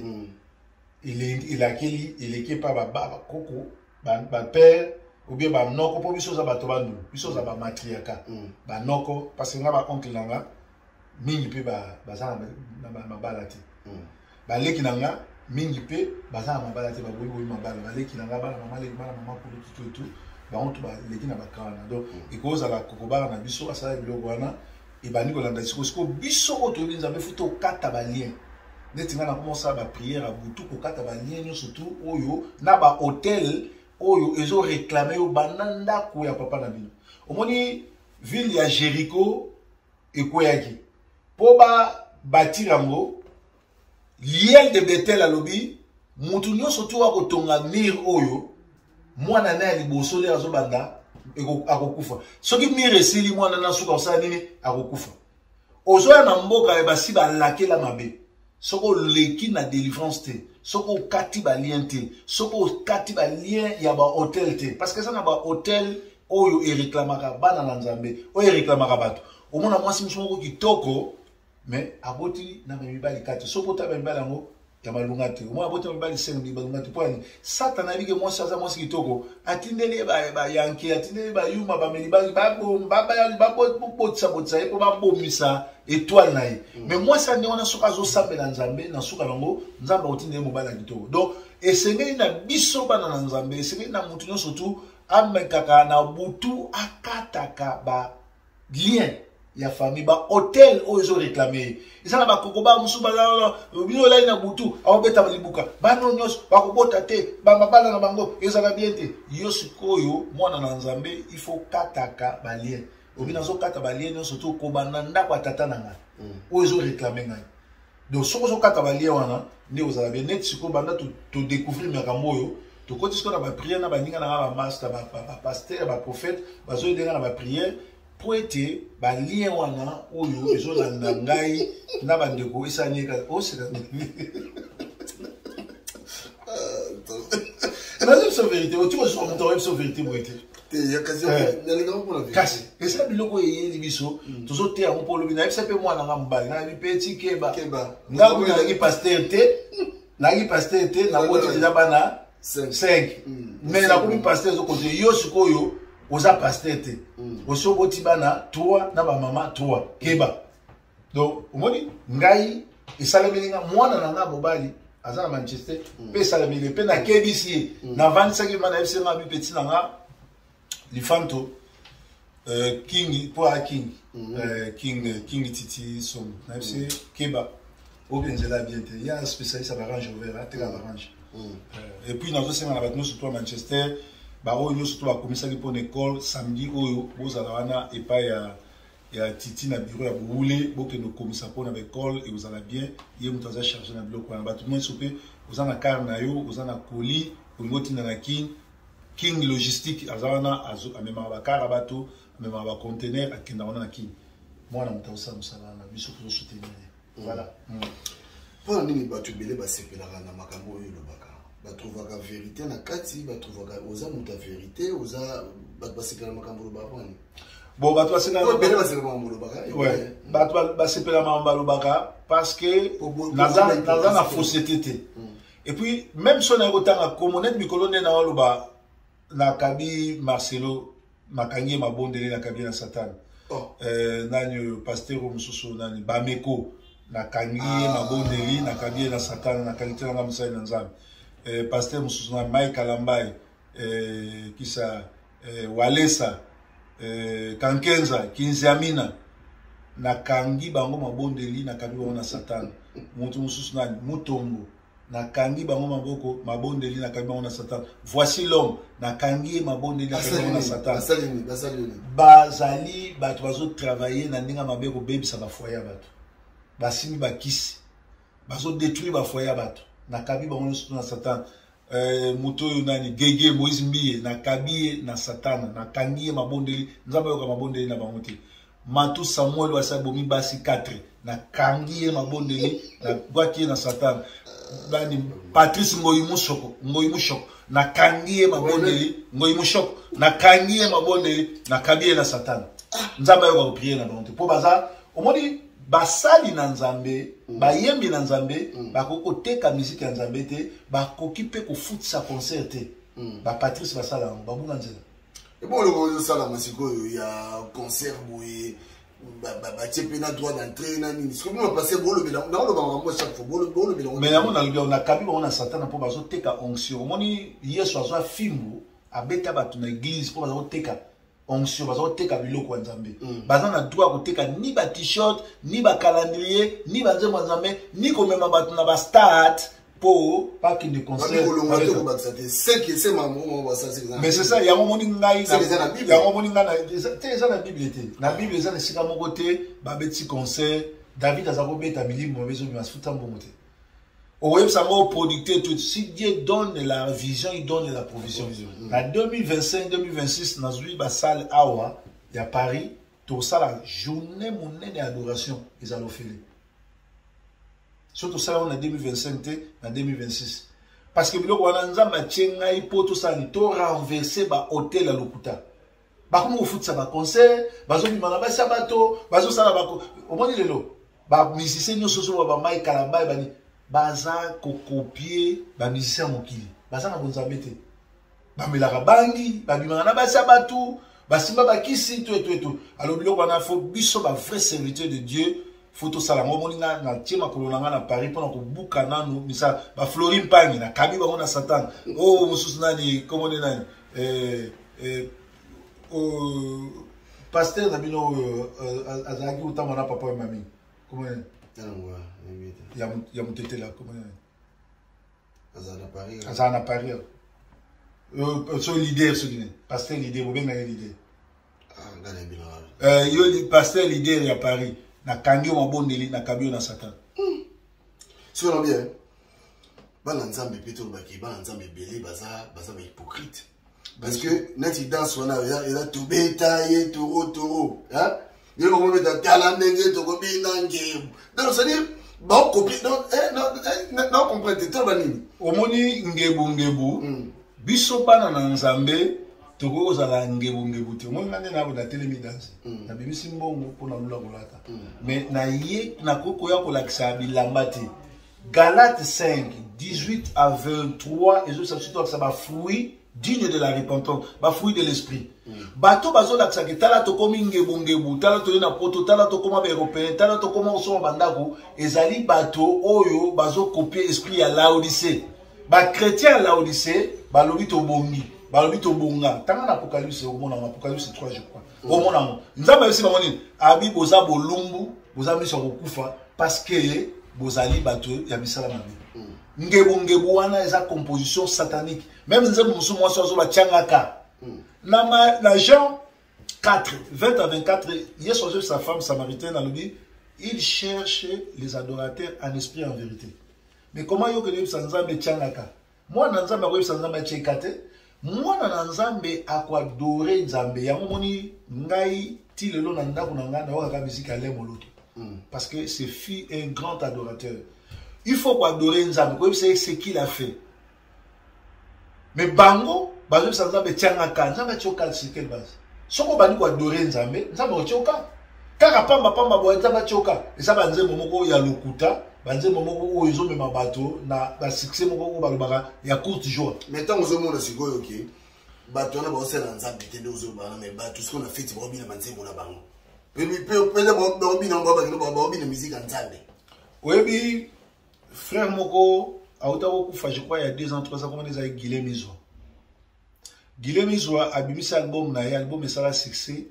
Elakeli eleki epa bakoko, bapère ou bien banoko, mpo biso oza bato bandundu, biso oza bamatriarcat, banoko, parce que nga baoncle na nga mingi mpe baza na mabala te, baleki na nga mingi mpe baza na mabala te, baboyiboyi mabala. Baleki na nga, bana mama leki, bana mama kulutu, tu etu bango to baleki na baka wana. Donc ekozala kokobala na biso asala biloko wana ebandi kolanda. Sikoyo sikoyo biso oyo toyebi Nzambe, fu tokata balien. Neti ngai nakoma osala baprière ya butu, kokata balien nyonso tu oyo na bahotel oyo ezoreklame yo banda ndako ya papa na bino. Omoni ville ya Jéricho ekweyaki mpo babatire yango. Hiel de Betel alobi mutu nyonso tu akotonga mur oyo, mwana na ya liboso nde azobanda akokufa. Soki mur esili, mwana na suka kosala nini? Akokufa. Ozoya na mboka ya basi balakela mabe. Soki oleki na délivrance te, soki okati balien te, soki okati balien ya bahotel te, parce que eza na bahotel oyo ereklamaka bana na Nzambe, oyo ereklamaka bato. Omona mwasi mosu moko kitoko, mais aboti na bamibali kati. Soki otala bamibali yango ya malunga te, omona aboti na mibali 5 balunga te. Mpo yani Satana ayebi ke mwasi aza mwasi kitoko, atindeli ye bayanke, atindeli ye bayuma, bameli babotisa ye mpo babomisa étoile na ye. Mais mwasi ya ndenge wana, soki azosambela Nzambe, na suka yango Nzambe akotindeli ye mobali ya kitoko. Donc esengeli na biso bana na Nzambe, esengeli na motu nyonso tu amekaka na butu akataka ba lien ya famille, bahotel oyo ezoreklame ye. Eza na bakoko ba mosusu baza bino olali na butu, aobeta libuka, bana oyo nyonso bakobota te, bamabala na bango ezala bien te. Yo sikoyo mwana na Nzambe, il faut kataka balien. Obi nazokata balien nyonso to kobanda ndako ya tata na ngai oyo ezoreklame ngai. Donc soki ozokata balien wana nde ozala bien. Neti sikoyo banda todécouvrir makambo oyo, tokoti sikoyo na baprière na baninga na nga, bamaster, bapaster, baprophète, bazoyedenga na baprière mpo ete balien wana oyo ezolanda ngai na bandeko esani. Oseka, nazo biso vérité, oti kozwa moto aoyebi biso vérité boye te. Kasi eza biloko eyeli biso, tozoteya yango mpo olobi. Nayebisa mpe mwana nga mobali, nayebi mpe ti keba. Nga kutu nazalaki paster te, nazalaki paster te, naboti deja bana 5, mais nakomi paster. Ezokote yo sikoyo oza paster te, osi oboti bana 3 na bamama 3, keba. Donc omoni ngai esalemeli nga, mwana na nga mobali aza na Manchester mpe esalemeli mpe nakebisi ye, navandisaki ma, nayebisi nga bipeti na nga lifanto King, mpo aya King, King, King Titi Somo, nayebisi keba, oke nzela bien te. Ya spécialiste ya barange Rover, ateka barange. Et puis nazosenga na bato nyonso to ya Manchester, baoyo nyonso to bakomisaki mpona école, samedi oyo bozala wana epai ya Titi na bureau ya Bowule, bokende kokomisa mpona baekole, ekozala bien. Ye moto aza charge na biloko wana. Bato nyonso mpe oza na kare na yo, oza na colis, olingi otinda na King. King Logistique aza wana, amemaka bakara bato, amemaka bacontener, akenda wana na King. Mwana moto akosala mosala wana, biso tozosoutenir ye. Voilà. Mpona nini bato ebele basepelaka na makambo oyo olobaka? Batrouvaka vérité na kati, batrouvaka oza moto ya vérité, oza bato basepela makambo olobaka mpona nini? Bon, bato basepela makambo olobaka. Bato basepela makambo balobaka parce que naza na fausseté te. Et puis même so naye kotanga komo neti mikolo nde na oloba, nakabi Marcelo, nakangi ye mabondeli, nakabi ye na Satane. Oh. Nani oyo, pasteur oyo mosusu nani, Bameko, nakangi ye mabondeli, nakabi ye na Satane, nakangi te nanga mosali na Nzambe. Pasteur mosusu na Mike Kalambai, kisa Walesa, Kankenza Kinziamina, nakangi bango mabondeli, nakangi bango na Satane. Moto mosusu nani, Mutombo, nakangi bango maboko mabondeli, nakangi bango na Satan. Voici l'homme, nakangi ye mabondeli, nakangi bango na Satan. Bazali bato bazotravaille na ndenge mabe, kobebisa bafoye ya bato, basimbi bakisi, bazodétruire bafoye ya bato, nakabi bango nyonso na Satan. Moto oyo nani, Gege Moïse Mbiye, nakabi ye na Satana, nakangi ye mabondeli, Nzambe ayoka mabondeli na bango te. Matu Samuel oyo asi abomi basi 4, nakangi ye mabondeli, nabwaki ye na Satana. Bani, Patrice Ngoi Musoko, Ngoi Mushoko, nakangi ye mabondeli, Ngoi Mushoko, nakangi ye mabondeli, nakabi ye na Satana. Nzambe ayoka koprie na bango te, mpo baza omoni basali na Nzambe, bayembi na Nzambe, bakoki koteka miziki ya Nzambe te, bakoki mpe kofutisa concert te. Bapatrice basala yango, babunga nzela. Ebongo ozosalama sikoyo ya concert boye, batie mpe na droit d'entrée na nini? Sikoyo bino bapase bolobela, naoloba makambo chaque fois, bolobela. Mais yango nalobi yango, nakabi bango na Satana mpo bazoteka onction. Omoni, Yesu azwa fimbu, abeta bato na église mpo baza koteka onction, baza koteka biloko ya Nzambe. Baza na droit ya koteka ni ba t-shirt, ni ba calendrier, ni banzembo ya Nzambe, ni komema bato na bastade mpo bakende concert. Mais c'est ça, yango omoni ngai, yango omoni ngai te, eza na Bible te. Na Bible eza na esika moko te babeti concert, David aza kobeta, milimo mabe ezobima, afuta mbongo te. Okoyebisa yango producteur tout. Si Dieu donne la vision, il donne la provision. Na 2025 2026 nazwi basale awa ya Paris, tosala journée monene ya adoration, ezala ofele. So tosala yango na 2025 te, na 2026, parce que biloko wana Nzambe atie ngai mpo tosala ni to renverse bahotel ya lokuta. Bakomi kofutisa baconcert, bazobima na basi ya bato, bazosala bako. Omoni lelo bamusicien nyonso ozoba, bamai Kalambai, bani, baza kokopie bamusicien ya mokili, baza na bonzambe te, bamelaka bangi, babimaka na basi ya bato, basimba bakisi to eto eto. Alo biloko wana, fo biso ba vrai serviteur de Dieu, fo tosala yango. Omoni nga natie makolo na nga na Paris mpona kobuka nanu misala. Baflori Mpangi, nakabi bango na Satan. Oyo mosusu nani, komone nani, pasteur na bino oyo azalaki kotambola na papa oyo mami, komone ya motetela, komone? Azala na Paris, so leader, soki nini, pasteur leader, bobengaki leader. Yo pasteur leader ya Paris, nakangi yo mabondeli, nakabi yo na Satan. Soki na bien, bana Nzambe mpe, tolobaki bana Nzambe ebele baza bahypocrite, parce que neti danse wana eza tobeta ye toro toro, ye bakomobeta, tala ndenge tokobina ngembo. Donc c'est à dire baokopi naocomprendre te, toloba nini? Omoni ngebu ngebu, biso bana na Nzambe tokoki kozala ngebungebu te. Omoni nga nde nako natelemi danse, nabimisi mbongo mpo nalula kolata, mais na ye nakoki koya kolakisa bilamba te. Galate 5 18 à 23 ezobisa biso tolakisa bafruit digne de la repentance, bafruit de l'esprit. Bato bazolakisaka, tala tokomi ngebungebu, tala toye na poto, tala tokóma baeuropéen, tala tokóma kosomba bandako, ezali bato oyo bazokopie esprit ya Laodice. Bachrétien ya Laodice balobi tobongi, balobi tobonga. Tanga na Apocalypse, okomona yango, Apocalypse 3 je crois, okomona yango. Nzambe ayebisi bango nini? Abi boza bolumbu, boza miso ya kokufa, parce que bozali bato ya misala mabe. Ngebungebu wana eza composition satanique. Même nzembo mosusu mwasi azoba tiangaka na Jean 4 20 à 24, Yesu azoyebisa femme samaritaine, alobi il cherche les adorateurs en esprit, en vérité. Mais comment yo okende oyebisa Nzambe tiangaka? Mwana Nzambe akoyebisa Nzambe atieka te. Mwana na Nzambe akoadore Nzambe. Yango moni ngai ti lelo na ndako na ngai naokaka musique ya Alain Moloto. Parce que ce fut un grand adorateur. Il faut koadore Nzambe, koyebisa ye ce qu'il a fait. Mais bango bazoyebisa Nzambe tianga ka, Nzambe atie oka sur quelle base? Soki obandi koadore Nzambe, Nzambe akotia oka. Kaka pamba pamba boye Nzambe atie oka. Eza banzembo moko ya lokuta, banzembo moko oyo ezomema bato na ba succès moko oyo balobaka ya courte joie. Mais ntango ozomona sikoyo ke bato wana baosala Nzambe te nde ozobana, mais bato sikoyo na feti baobina banzembo na bango mpenza, baobina baobina musique ya Nzambe. Oyebi frère moko auta kokufa, je crois ya 2 ans, 3 ans, komona ezali Guilhem Mizwa. Guilhem Mizwa abimisi album na ye, album esala succès,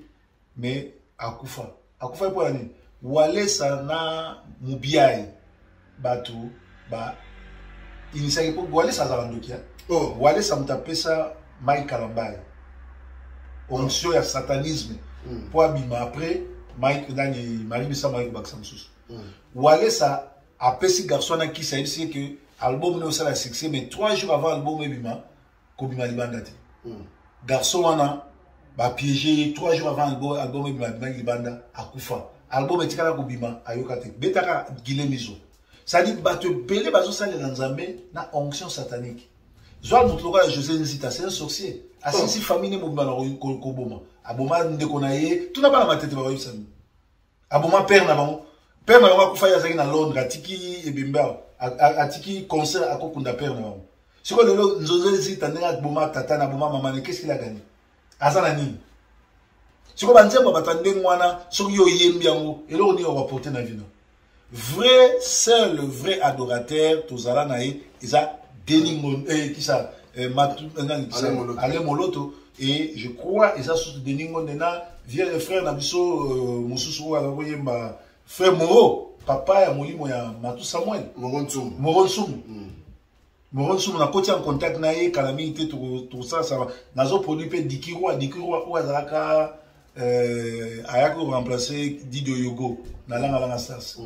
mais akufa. Akufa mpo na nini? Walesa na Mubiai bato ba initiaki, mpo Walesa azala ndoki. Oh. Walesa moto apesa Mike Kalambay onction ya satanisme mpo abima. Après Mike nani, Marie Misamu ayaki kobakisa mosusu. Walesa apesi garçon wana kisi, ayebisi ye ke album ne osala succès, mais 3 jours avant album ebima, kobima libanda te. Garçon wana bapiége ye 3 jours avant album ebima, abimaki libanda, akufa. Album etikala kobima, ayoka te. Betaka Guilhem Mizo. C'est-à-dire bato ebele bazosalela Nzambe na onction satanique. Zwa moto lokola José Nzita, c'est un sorcier. Asilisi famille ne mobima na koboma. Aboma ndeko na ye, tuna bana Matete bakoyebisa nini. Aboma père na bango. Père na bango akufa, ye azalaki na Londres, atiki ebembe awa, atiki concert, akokunda père na bango. Sikoyo lelo Nzozo Nzita, ndenge aboma tata na aboma mama ne, qu'est-ce qu'il a gagné? Aza na nini? Sikoyo banzembo ya bato ya ndenge wana, soki yo oyembi yango, eloko nini okoapporte na vino? Vrai, seul vrai adorateur tozala na ye eza Denis Ngonde, kisa Matu, nani, kisa Alain Moloto. Et je crois eza susu Denis Ngonde na vieux frère na biso mosusu oyo aza koyemba, frère Moro, papa ya molimo ya Matu Samuel. Moro Nsumu. Moro Nsumu. Moro Nsumu, nakoti en contact na ye kala mingi te, tokosalasala. Nazoproduit mpe Dikirwa, Dikirwa oyo azalaka ayaki koremplace Dido Yogo na Langalanga Stars.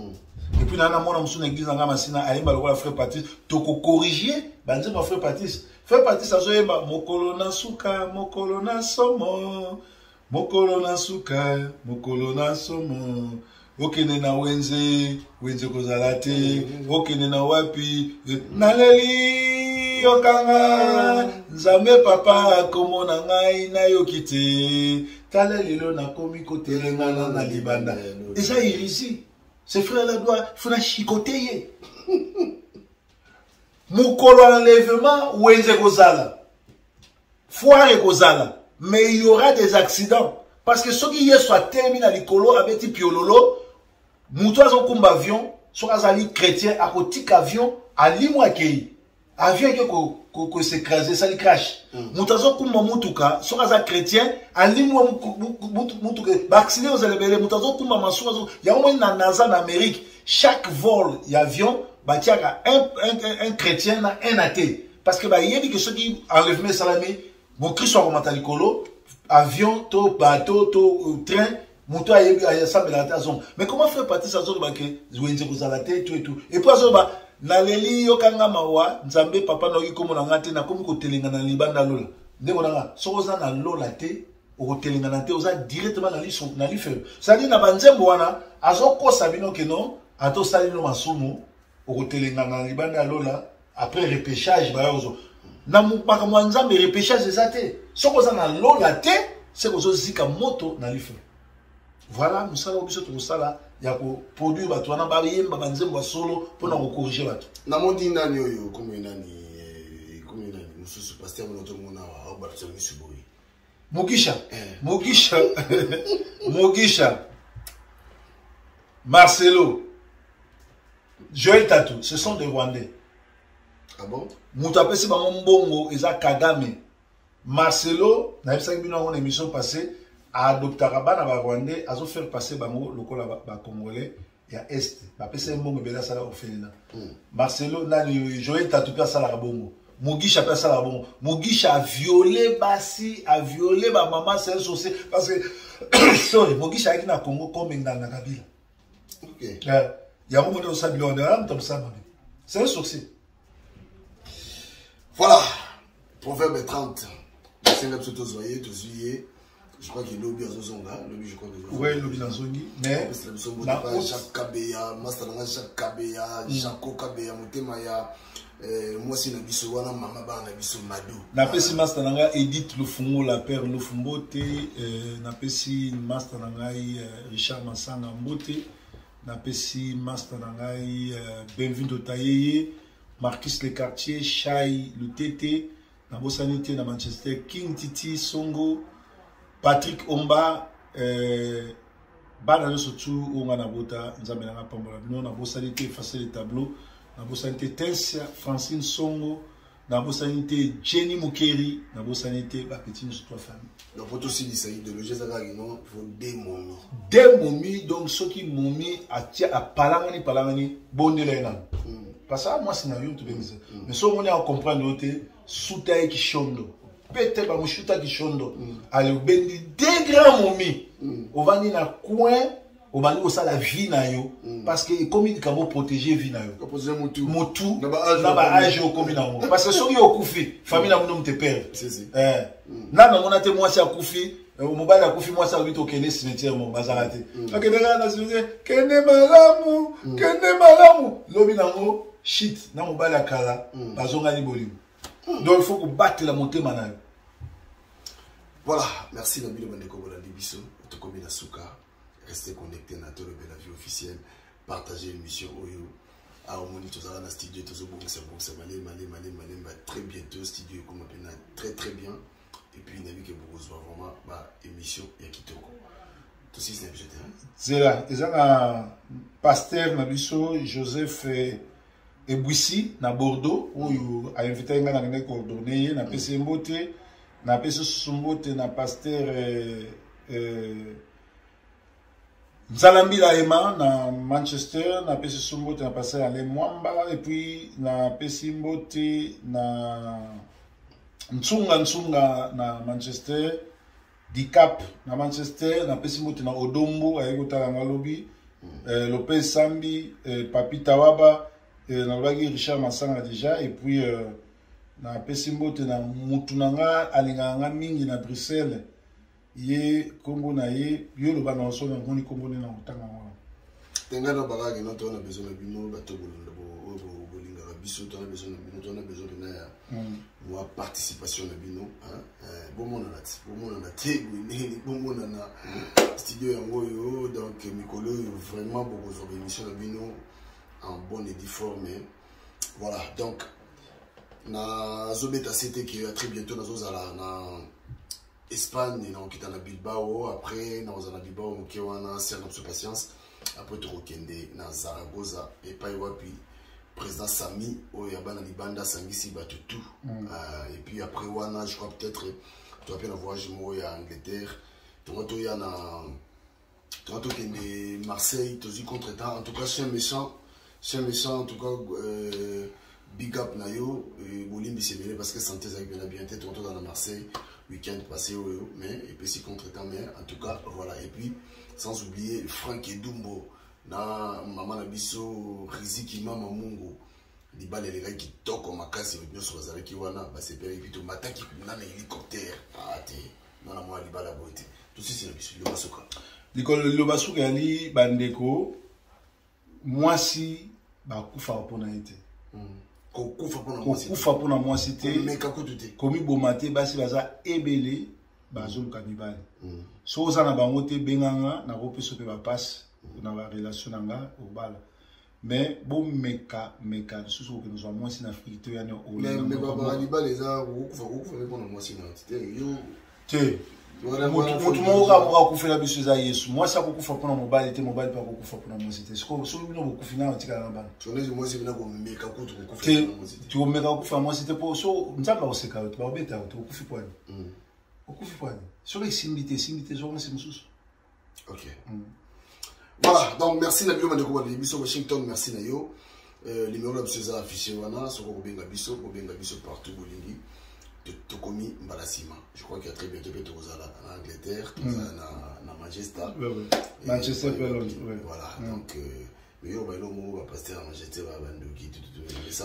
Et puis naa na mwana mosusu na église na ngai Masina, ayemba lokola frère Patrice. Tokokorrige banzembo ya frère Patrice. Frère Patrice azoyemba mokolo na suka, mokolo na somo, mokolo na suka, mokolo na somo, okende na wenze, wenze kozala te, okende na wapi, naleli yokanga Nzambe papa komona ngai nayoki te, tala lelo nakomi kotelengana na libanda. Eza hérésie. Ce frère là doit funa chicote ye. Mokolo enlèvement, wenze kozala, foire ekozala, mais il y aura des accidents, parce que soki Yesu atelemi na likolo, abeti piololo, moto azokumba avion, soki azali chrétien, akotika avion, alimu, akei, avion eke kos'écraser, esali crash. Moto azokumba motuka, soki aza chrétien, alimwa motuka, baaccident ozala ebele. Moto azokumba masuwa, yango moni na NASA na Amérique, chaque vol ya avion batiaka un chrétien na un athée, parce que bayebi ke soki enlèvement esalami, mokristo akomata likolo avion to bateau to train, moto ayebi asambelaka te azonga. Mais comment frère Patrice azoloba ke wenze kozala te, tout et tout, et puis azoloba naleli yokanga mawa Nzambe papa, nayoki komona nga te, nakomi kotelenga na libanda lola? Ndeko nanga, soki oza na lola te, okotelengana te, oza directement na lifelo. C'est-à-dire na banzembo wana azokosa bino ke non, ata osali no masumu, okotelengana na libanda ya lola. Après repêchage baya ozo na makambo ya Nzambe, repêchage eza te. Soki oza na lola te, seke ozozika moto na lifelo. Voilà mosala oyo biso tokosala ya koproduire bato wana bayemba banzembo ya solo mpona kocorriger bato. Namoni nani oyo, komi nani, komi nani mosusu, pasteur mona tomona awa aobalisa misu boye. Mugisha, Mugisha, Mugisha, Marcelo, Joël Tatou, ce sont des Rwandais. Ah bon? Moto apesi bango mbongo eza Kagame. Marcelo, nayebisaki bino yango na émission passée, aadoptaka bana ba Rwandais, azofaire passer bango lokola bacongolais ya Est. Bapesa ye mbongo ebele, asala orphelinat. Marcelo nani, Joël Tatou mpe asalaka bongo. Mugisha mpe asalaka bongo. Mugisha aviole basi, aviole bamama, c'est un sorcier. Parce que, sorry, Mugisha ayaki na Congo comme nganga Kabila. Yango moni osala biloko wana, moto amosala mabe, c'est un sorcier. Voilà, proverbe 30. Asenga biso tozwa ye, tozwi ye. Je crois que lobi azozonga, lobi je crois que Ouais, lobi nazongi, mais na biso mbote pa Jacques Kabeya, master na nga Jacques Kabeya, mm. Jaco Kabeya motema ya eh, mwasi na biso wana mama bana na biso Mado. Napesi master na nga Edith Lufungola père Lufu mbote, eh, napesi master na ngai eh, Richard Masanga mbote, napesi master na ngai eh, Benvindo Tayeye, Marcus Le Quartier, Shai Lutete, nabosani te na Manchester King Titi Songo, Patrick Omba, eh, bana nyonso tu oyo ngai nabota nzambe nanga apambola bino nabosani te efase le tableau nabosani te tensia francine songo nabosani te jenny mokeri nabosani te bapeti nyonso to famille donc po tosilisa idéologie eza kaka kino fo de momi de momi donc soki momi atia apalangani palangani bondela ye nano hmm. parce que mwasi na yo tobengisa hmm. mais soki omoni acomprendre yo te suta ye kishondo pete bamushuta kishondo mm. ale obendi de grand momi mm. ovandi na coin obandi kosala vie na yo mm. parce que ekomi likambo protéger vie na yo motu na baage okomi nango parce que soki okufi famille na bino mote pere eh. nanu namona te mwasi akufi eh, mobali akufi mwasi alobi tokende cimetière mo bazala te akende kaka na cimetière kende malamu kende malamu lobi nango shit na mobali ya kala bazongani bolingo donc il faut kobatela motema na yo voilà merci na bino bandeko bolandi biso tokomi na suka restez connecté na tolobela vie officielle partagez émission oyo awa omoni tozala na studio tozobongisa bongisa malemi malemi malemi malemi ba très bientôt studio ekoma mpena très très bien et puis nayebi ke bokozwa vraiment ba émission ya kitoko tosilisi na biso te zela eza na pasteur na biso joseph eh, ebwisi na bordeaux oyo ainvitaki ngai nakendaki coordonne ye napesi ye mbote napesi susu mbote na paster eh, eh, nzala mbila ema na manchester napesi susu mbote na paster ale mwamba epuis napesi mbote na nsunga nsunga na manchester Dicap na Manchester napesi mbote na Odombo ayaki kotala nga lobi mm. eh, Lopez Sambi eh, Papi Tawaba eh, nalobaki Richard Masanga déjà et puis euh, napesi mbote na mutu na nga alingaka nga mingi na Bruxelles ye nkombo na ye yo loba na oso namoni nkombo nde na kotanga wana te ngai nalobaka kino toza na besoin na bino bato oyo bolingaka biso toza na besoin na bino toza na besoin mpena ya mm. mwa participation na bino eh, bomonana ti bomonana te boye ndenge bomonana studio yango oyo donc mikolo oyo vraiment bokozwa baémission na bino en bonne et due forme voilà donc nazobeta sete ke à très bientôt nazozala na Espagne nakokita na Bilbao après nakozala na Bilbao moke wana sere na biso patience après tokokende na Zaragoza epai wapi président Sami oyo ya bana libanda asangisi bato tout mm. euh, et puis après wana je crois peut-être toa mpe na voyage moko ya Angleterre tongo toya na tongo tokende Marseille tozwi contre temps en tout cas chien méchant chien méchant en tout cas euh, big up na yo euh, bolimbisi ebele parce que santé ezalaki mpena bien te tongo tozala na Marseille week-end passé oyo mais epesi contre temps mais en tout cas voilà et puis sans oublier Franck Edumbo na mama na biso Riziki mama Mungu libala elekaki kitoko makasi bato nyonso bazalaki wana basepelaki mpe tomataki kuna na hélicoptère ah te nana mwa libala boye te tosisi na biso liloba suka likolo liloba suka yali bandeko mwasi bakufaka mpo na ye te hmm. kokufa mpo na mwasi te komiboma te basi baza ebele bazoluka mibali hmm. soki oza na bango te benganga nakopesa mpe bapasi na barelation na nga obala mais bomeka meka lisusu kokende kozwa mwasi na afrike te yani libala eza kokufa kokufa mpe mpona mwasi na te yo te motu moko kaka moko akufela biso eza yesu mwasi akokufa mpona mobali te mobali mpe akokufa mpona mwasi te sikoyo soki bino bokufi nano atikala na bana te tokomeka kokufa mwasi te mpo so nzambe akoseka yo te bakobeta yo te okufi pwani mm. okufi pwani soki esimbi te esimbi te zwa mwasi mosusu ok mm. voilà donc merci na bino bandeko balandi biso washington merci na yo euh, numéro na biso eza affiché wana soki okobenga biso kobenga biso partout bolingi tokomi mbala nsima je crois qu'il y a très bientôt mpe tokozala na angleterre tozala mm. na, na manchester ouais, ouais. manchester mpe londres ouais. voilà mm. donc euh, mais yo bailo moko bapaster ya manchester baya bandoki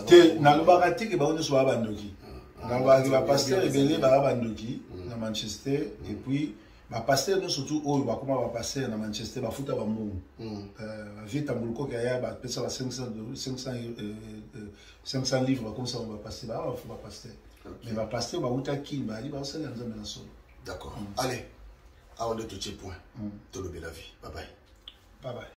te nalobaka te ke bango nyonso baya bandoki ah, nalobaka ke bapaster ebele baya bandoki mm. Manchester. Et puis bapasteur nyonso tu oyo bakoma bapasteur na Manchester bafuta bambongo. Vie Tambulukoki aya, bapesa ba 500 livres, bakomisa bango bapasteur, baa bafu bapasteur. Mais bapasteur bauta Kini, bayali baosalela Nzambe na solo. D'accord. Allez, awa nde totie point. Tolobela vie. Bye bye. Bye bye.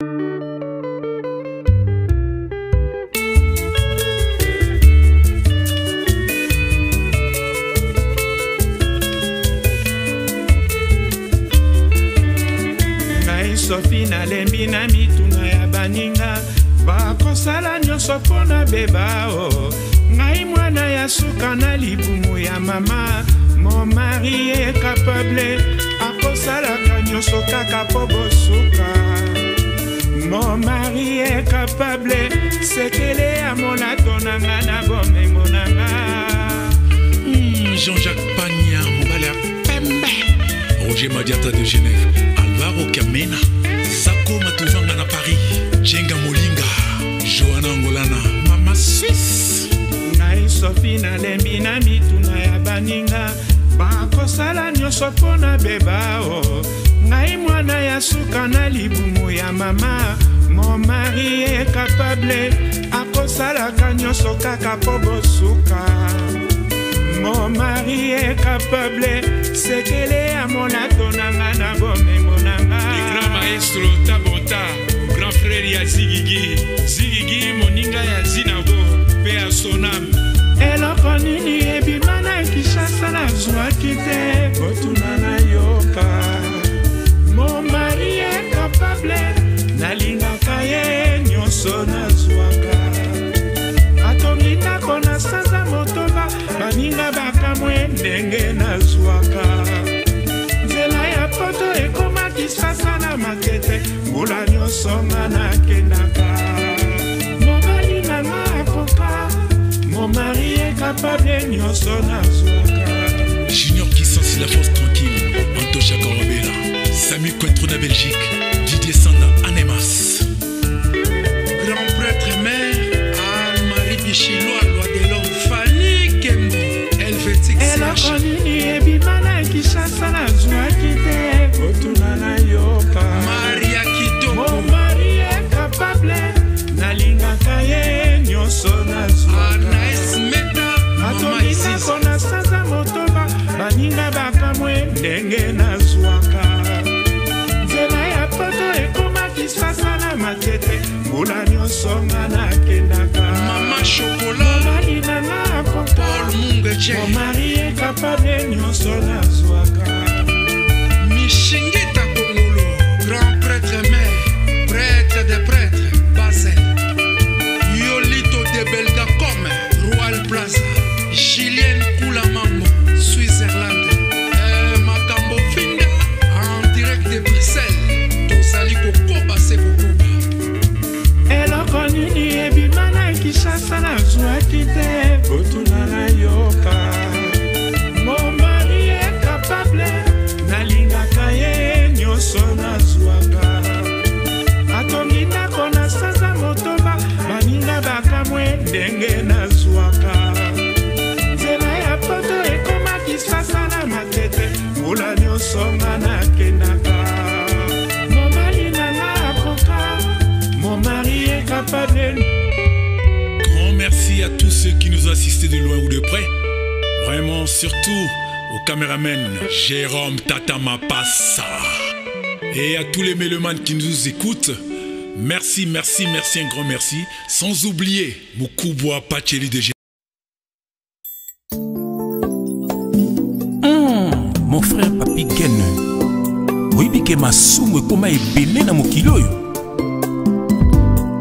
Ngai Sofi, nalembi na mituna ya baninga, bakosala nyonso mpo na beba o. Ngai mwana ya suka na libumu ya mama. Mon mari est capable, akosalaka nyonso kaka mpo bosuka. Mon mari est capable, sekele ya molato na nga na bomengo na nga. Jean-Jacques Pagna, mobali ya pembe, Roger Madiata de Genève, Alvaro Kamena, Sako Matuvanga na Paris, Jenga Molinga, Johanna Angolana, Mama Suisse. Ngai Sofi, nalembi na mituna ya baninga, bakosala nyonso mpo na beba o. Ngai mwana ya suka na libumu ya mama. Mon mari est capable, akosalaka nyonso kaka mpo bosuka. Mon mari est capable, sekele ya molato na nga na bomengo na nga. Le grand maestro Tabota, grand frère ya Zigigi, Zigigi moninga ya Zinago, pe ya Sonam. Eloko nini ebima na Kinshasa nazwaki te, kotuna nayoka. Mon mari est capable, nalingaka ye nyonso nazwaka. Atongi ndako na sanza 8, baninga bakamwe ndenge nazwaka. Nzela ya poto ekoma Kinshasa na Matete, mbula nyonso nga nakendaka. Mobali na nga akoka, mon mari est capable, nyonso nazwaka. Junior Kissansi, la force tranquille, Antosha Korobela, Samu Cointreau na Belgique, Didier Sanda Anemas. Grand prêtre mère, Anne-Marie Bichillois, loi de l'homme, Fanny Kembo, Helvétique CH. Eloko nini ebima na Kinshasa nazwaki te, kotuna nayoka. Maria Kitoko. Mon mari est capable, nalingaka ye nyonso nazwaka. Anaïs Meta, Mama Atongi Isis. ndako na sanza 8, baninga bakamwe ndenge nazwaka. Nzela ya poto ekoma Kinshasa na Matete, mbula nyonso nga nakendaka. Mama Chocolat, mobali na nga akoka, Paul Mungeche. Mon mari est capable, nyonso nazwaka. Mishingita Kongolo, grand prêtre mère, prêtre des prêtres, Basel. Yolito de Belgacom, Royal Plaza, Julienne Koulamambo, Switzerland. Makambo Finda, en direct de Bruxelles. Tozali kokoba se kokoba. Eloko nini ebima na Kinshasa nazwaki te, kotuna nayoka. Mon mari est capable, nalingaka ye nyonso nazwaka. Atongi ndako na sanza 8, baninga bakamwe ndenge nazwaka. Nzela ya poto ekoma Kinshasa na Matete, mbula nyonso nga nakendaka. Mobali na nga akoka, mon mari est capable. Grand merci à tous ceux qui nous ont assistés de loin ou de près. Vraiment, surtout au caméraman Jérôme Tata Mapassa. Et à tous les mélomanes qui nous écoutent, merci, merci, merci, un grand merci. Sans oublier Mukubwa Pacheli de G. Mon frère Papi Gen, oyebi ke masumu ekoma ebele na mokili oyo.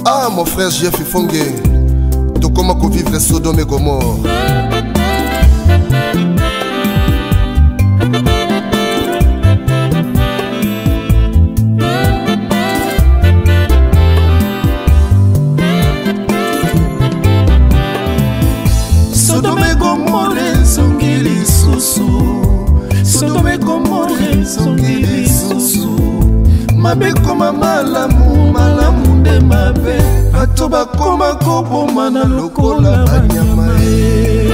Ah, mon frère Jeff Ifonge, tokoma kovivre Sodome et Gomorre. Sodome et Gomorre ezongi lisusu, Sodome et Gomorre ezongi lisusu. Mabe ekoma malamu, malamu nde mabe, bato bakoma kobomana lokola banyama ye.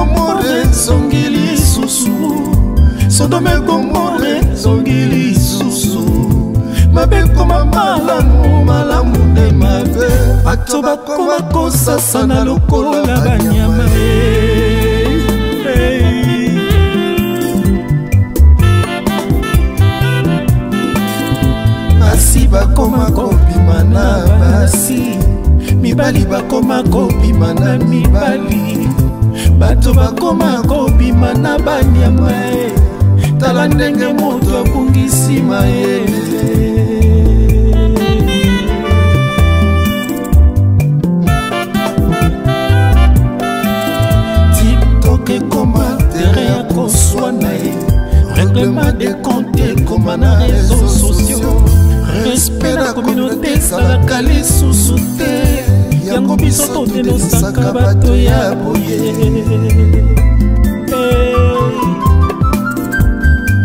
Gomore ezongi lisusu, Sodome Gomore ezongi lisusu. Mabe ekoma malamu, malamu nde mabe. Bato bakoma kosasana lokola banyama. Basi bakoma kobima na basi, mibali bakoma kobima na mibali, bato bakoma kobima na banyama. Tala ndenge moto abungisi mayele. TikTok ekoma terrain ya koswana ye, règlement de compte ekoma na réseaux sociaux. Respect na communauté ezalaka lisusu te, yango biso todenosaka bato ya boye.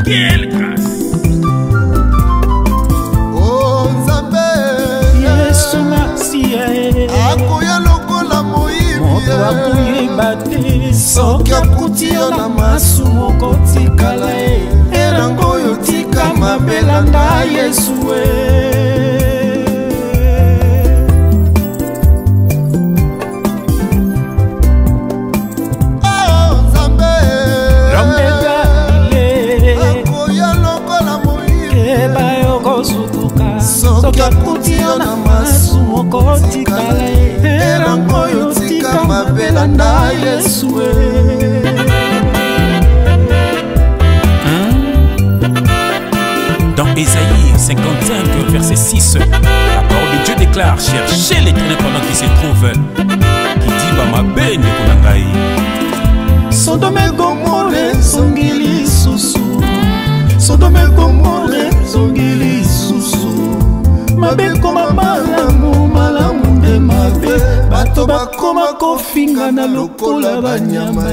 Quelle grâce! Oh Nzambe, Yesu Masiya akoya lokola moyibi, moto akoyeba te soki akuti yo na masumu okotikala ye. Erango oyo tika mabe, landa Yesu Oh Nzambe, L'homme de Galilée akoya lokola moyibi, keba yokosutuka soki akuti yo na masumu okotikala ye. Erango oyo tika mabe, landa Yesu. Dans Ésaïe 55, verset 6, la parole de Dieu déclare: cherchez l'Éternel pendant qu'il se trouve. Qui dit Bamabe ndeko na ngai. Sodome Gomore ezongi lisusu, Sodome Gomore ezongi lisusu. Mabe ekoma malamu, malamu nde mabe. Bato bakoma kofingana lokola banyama.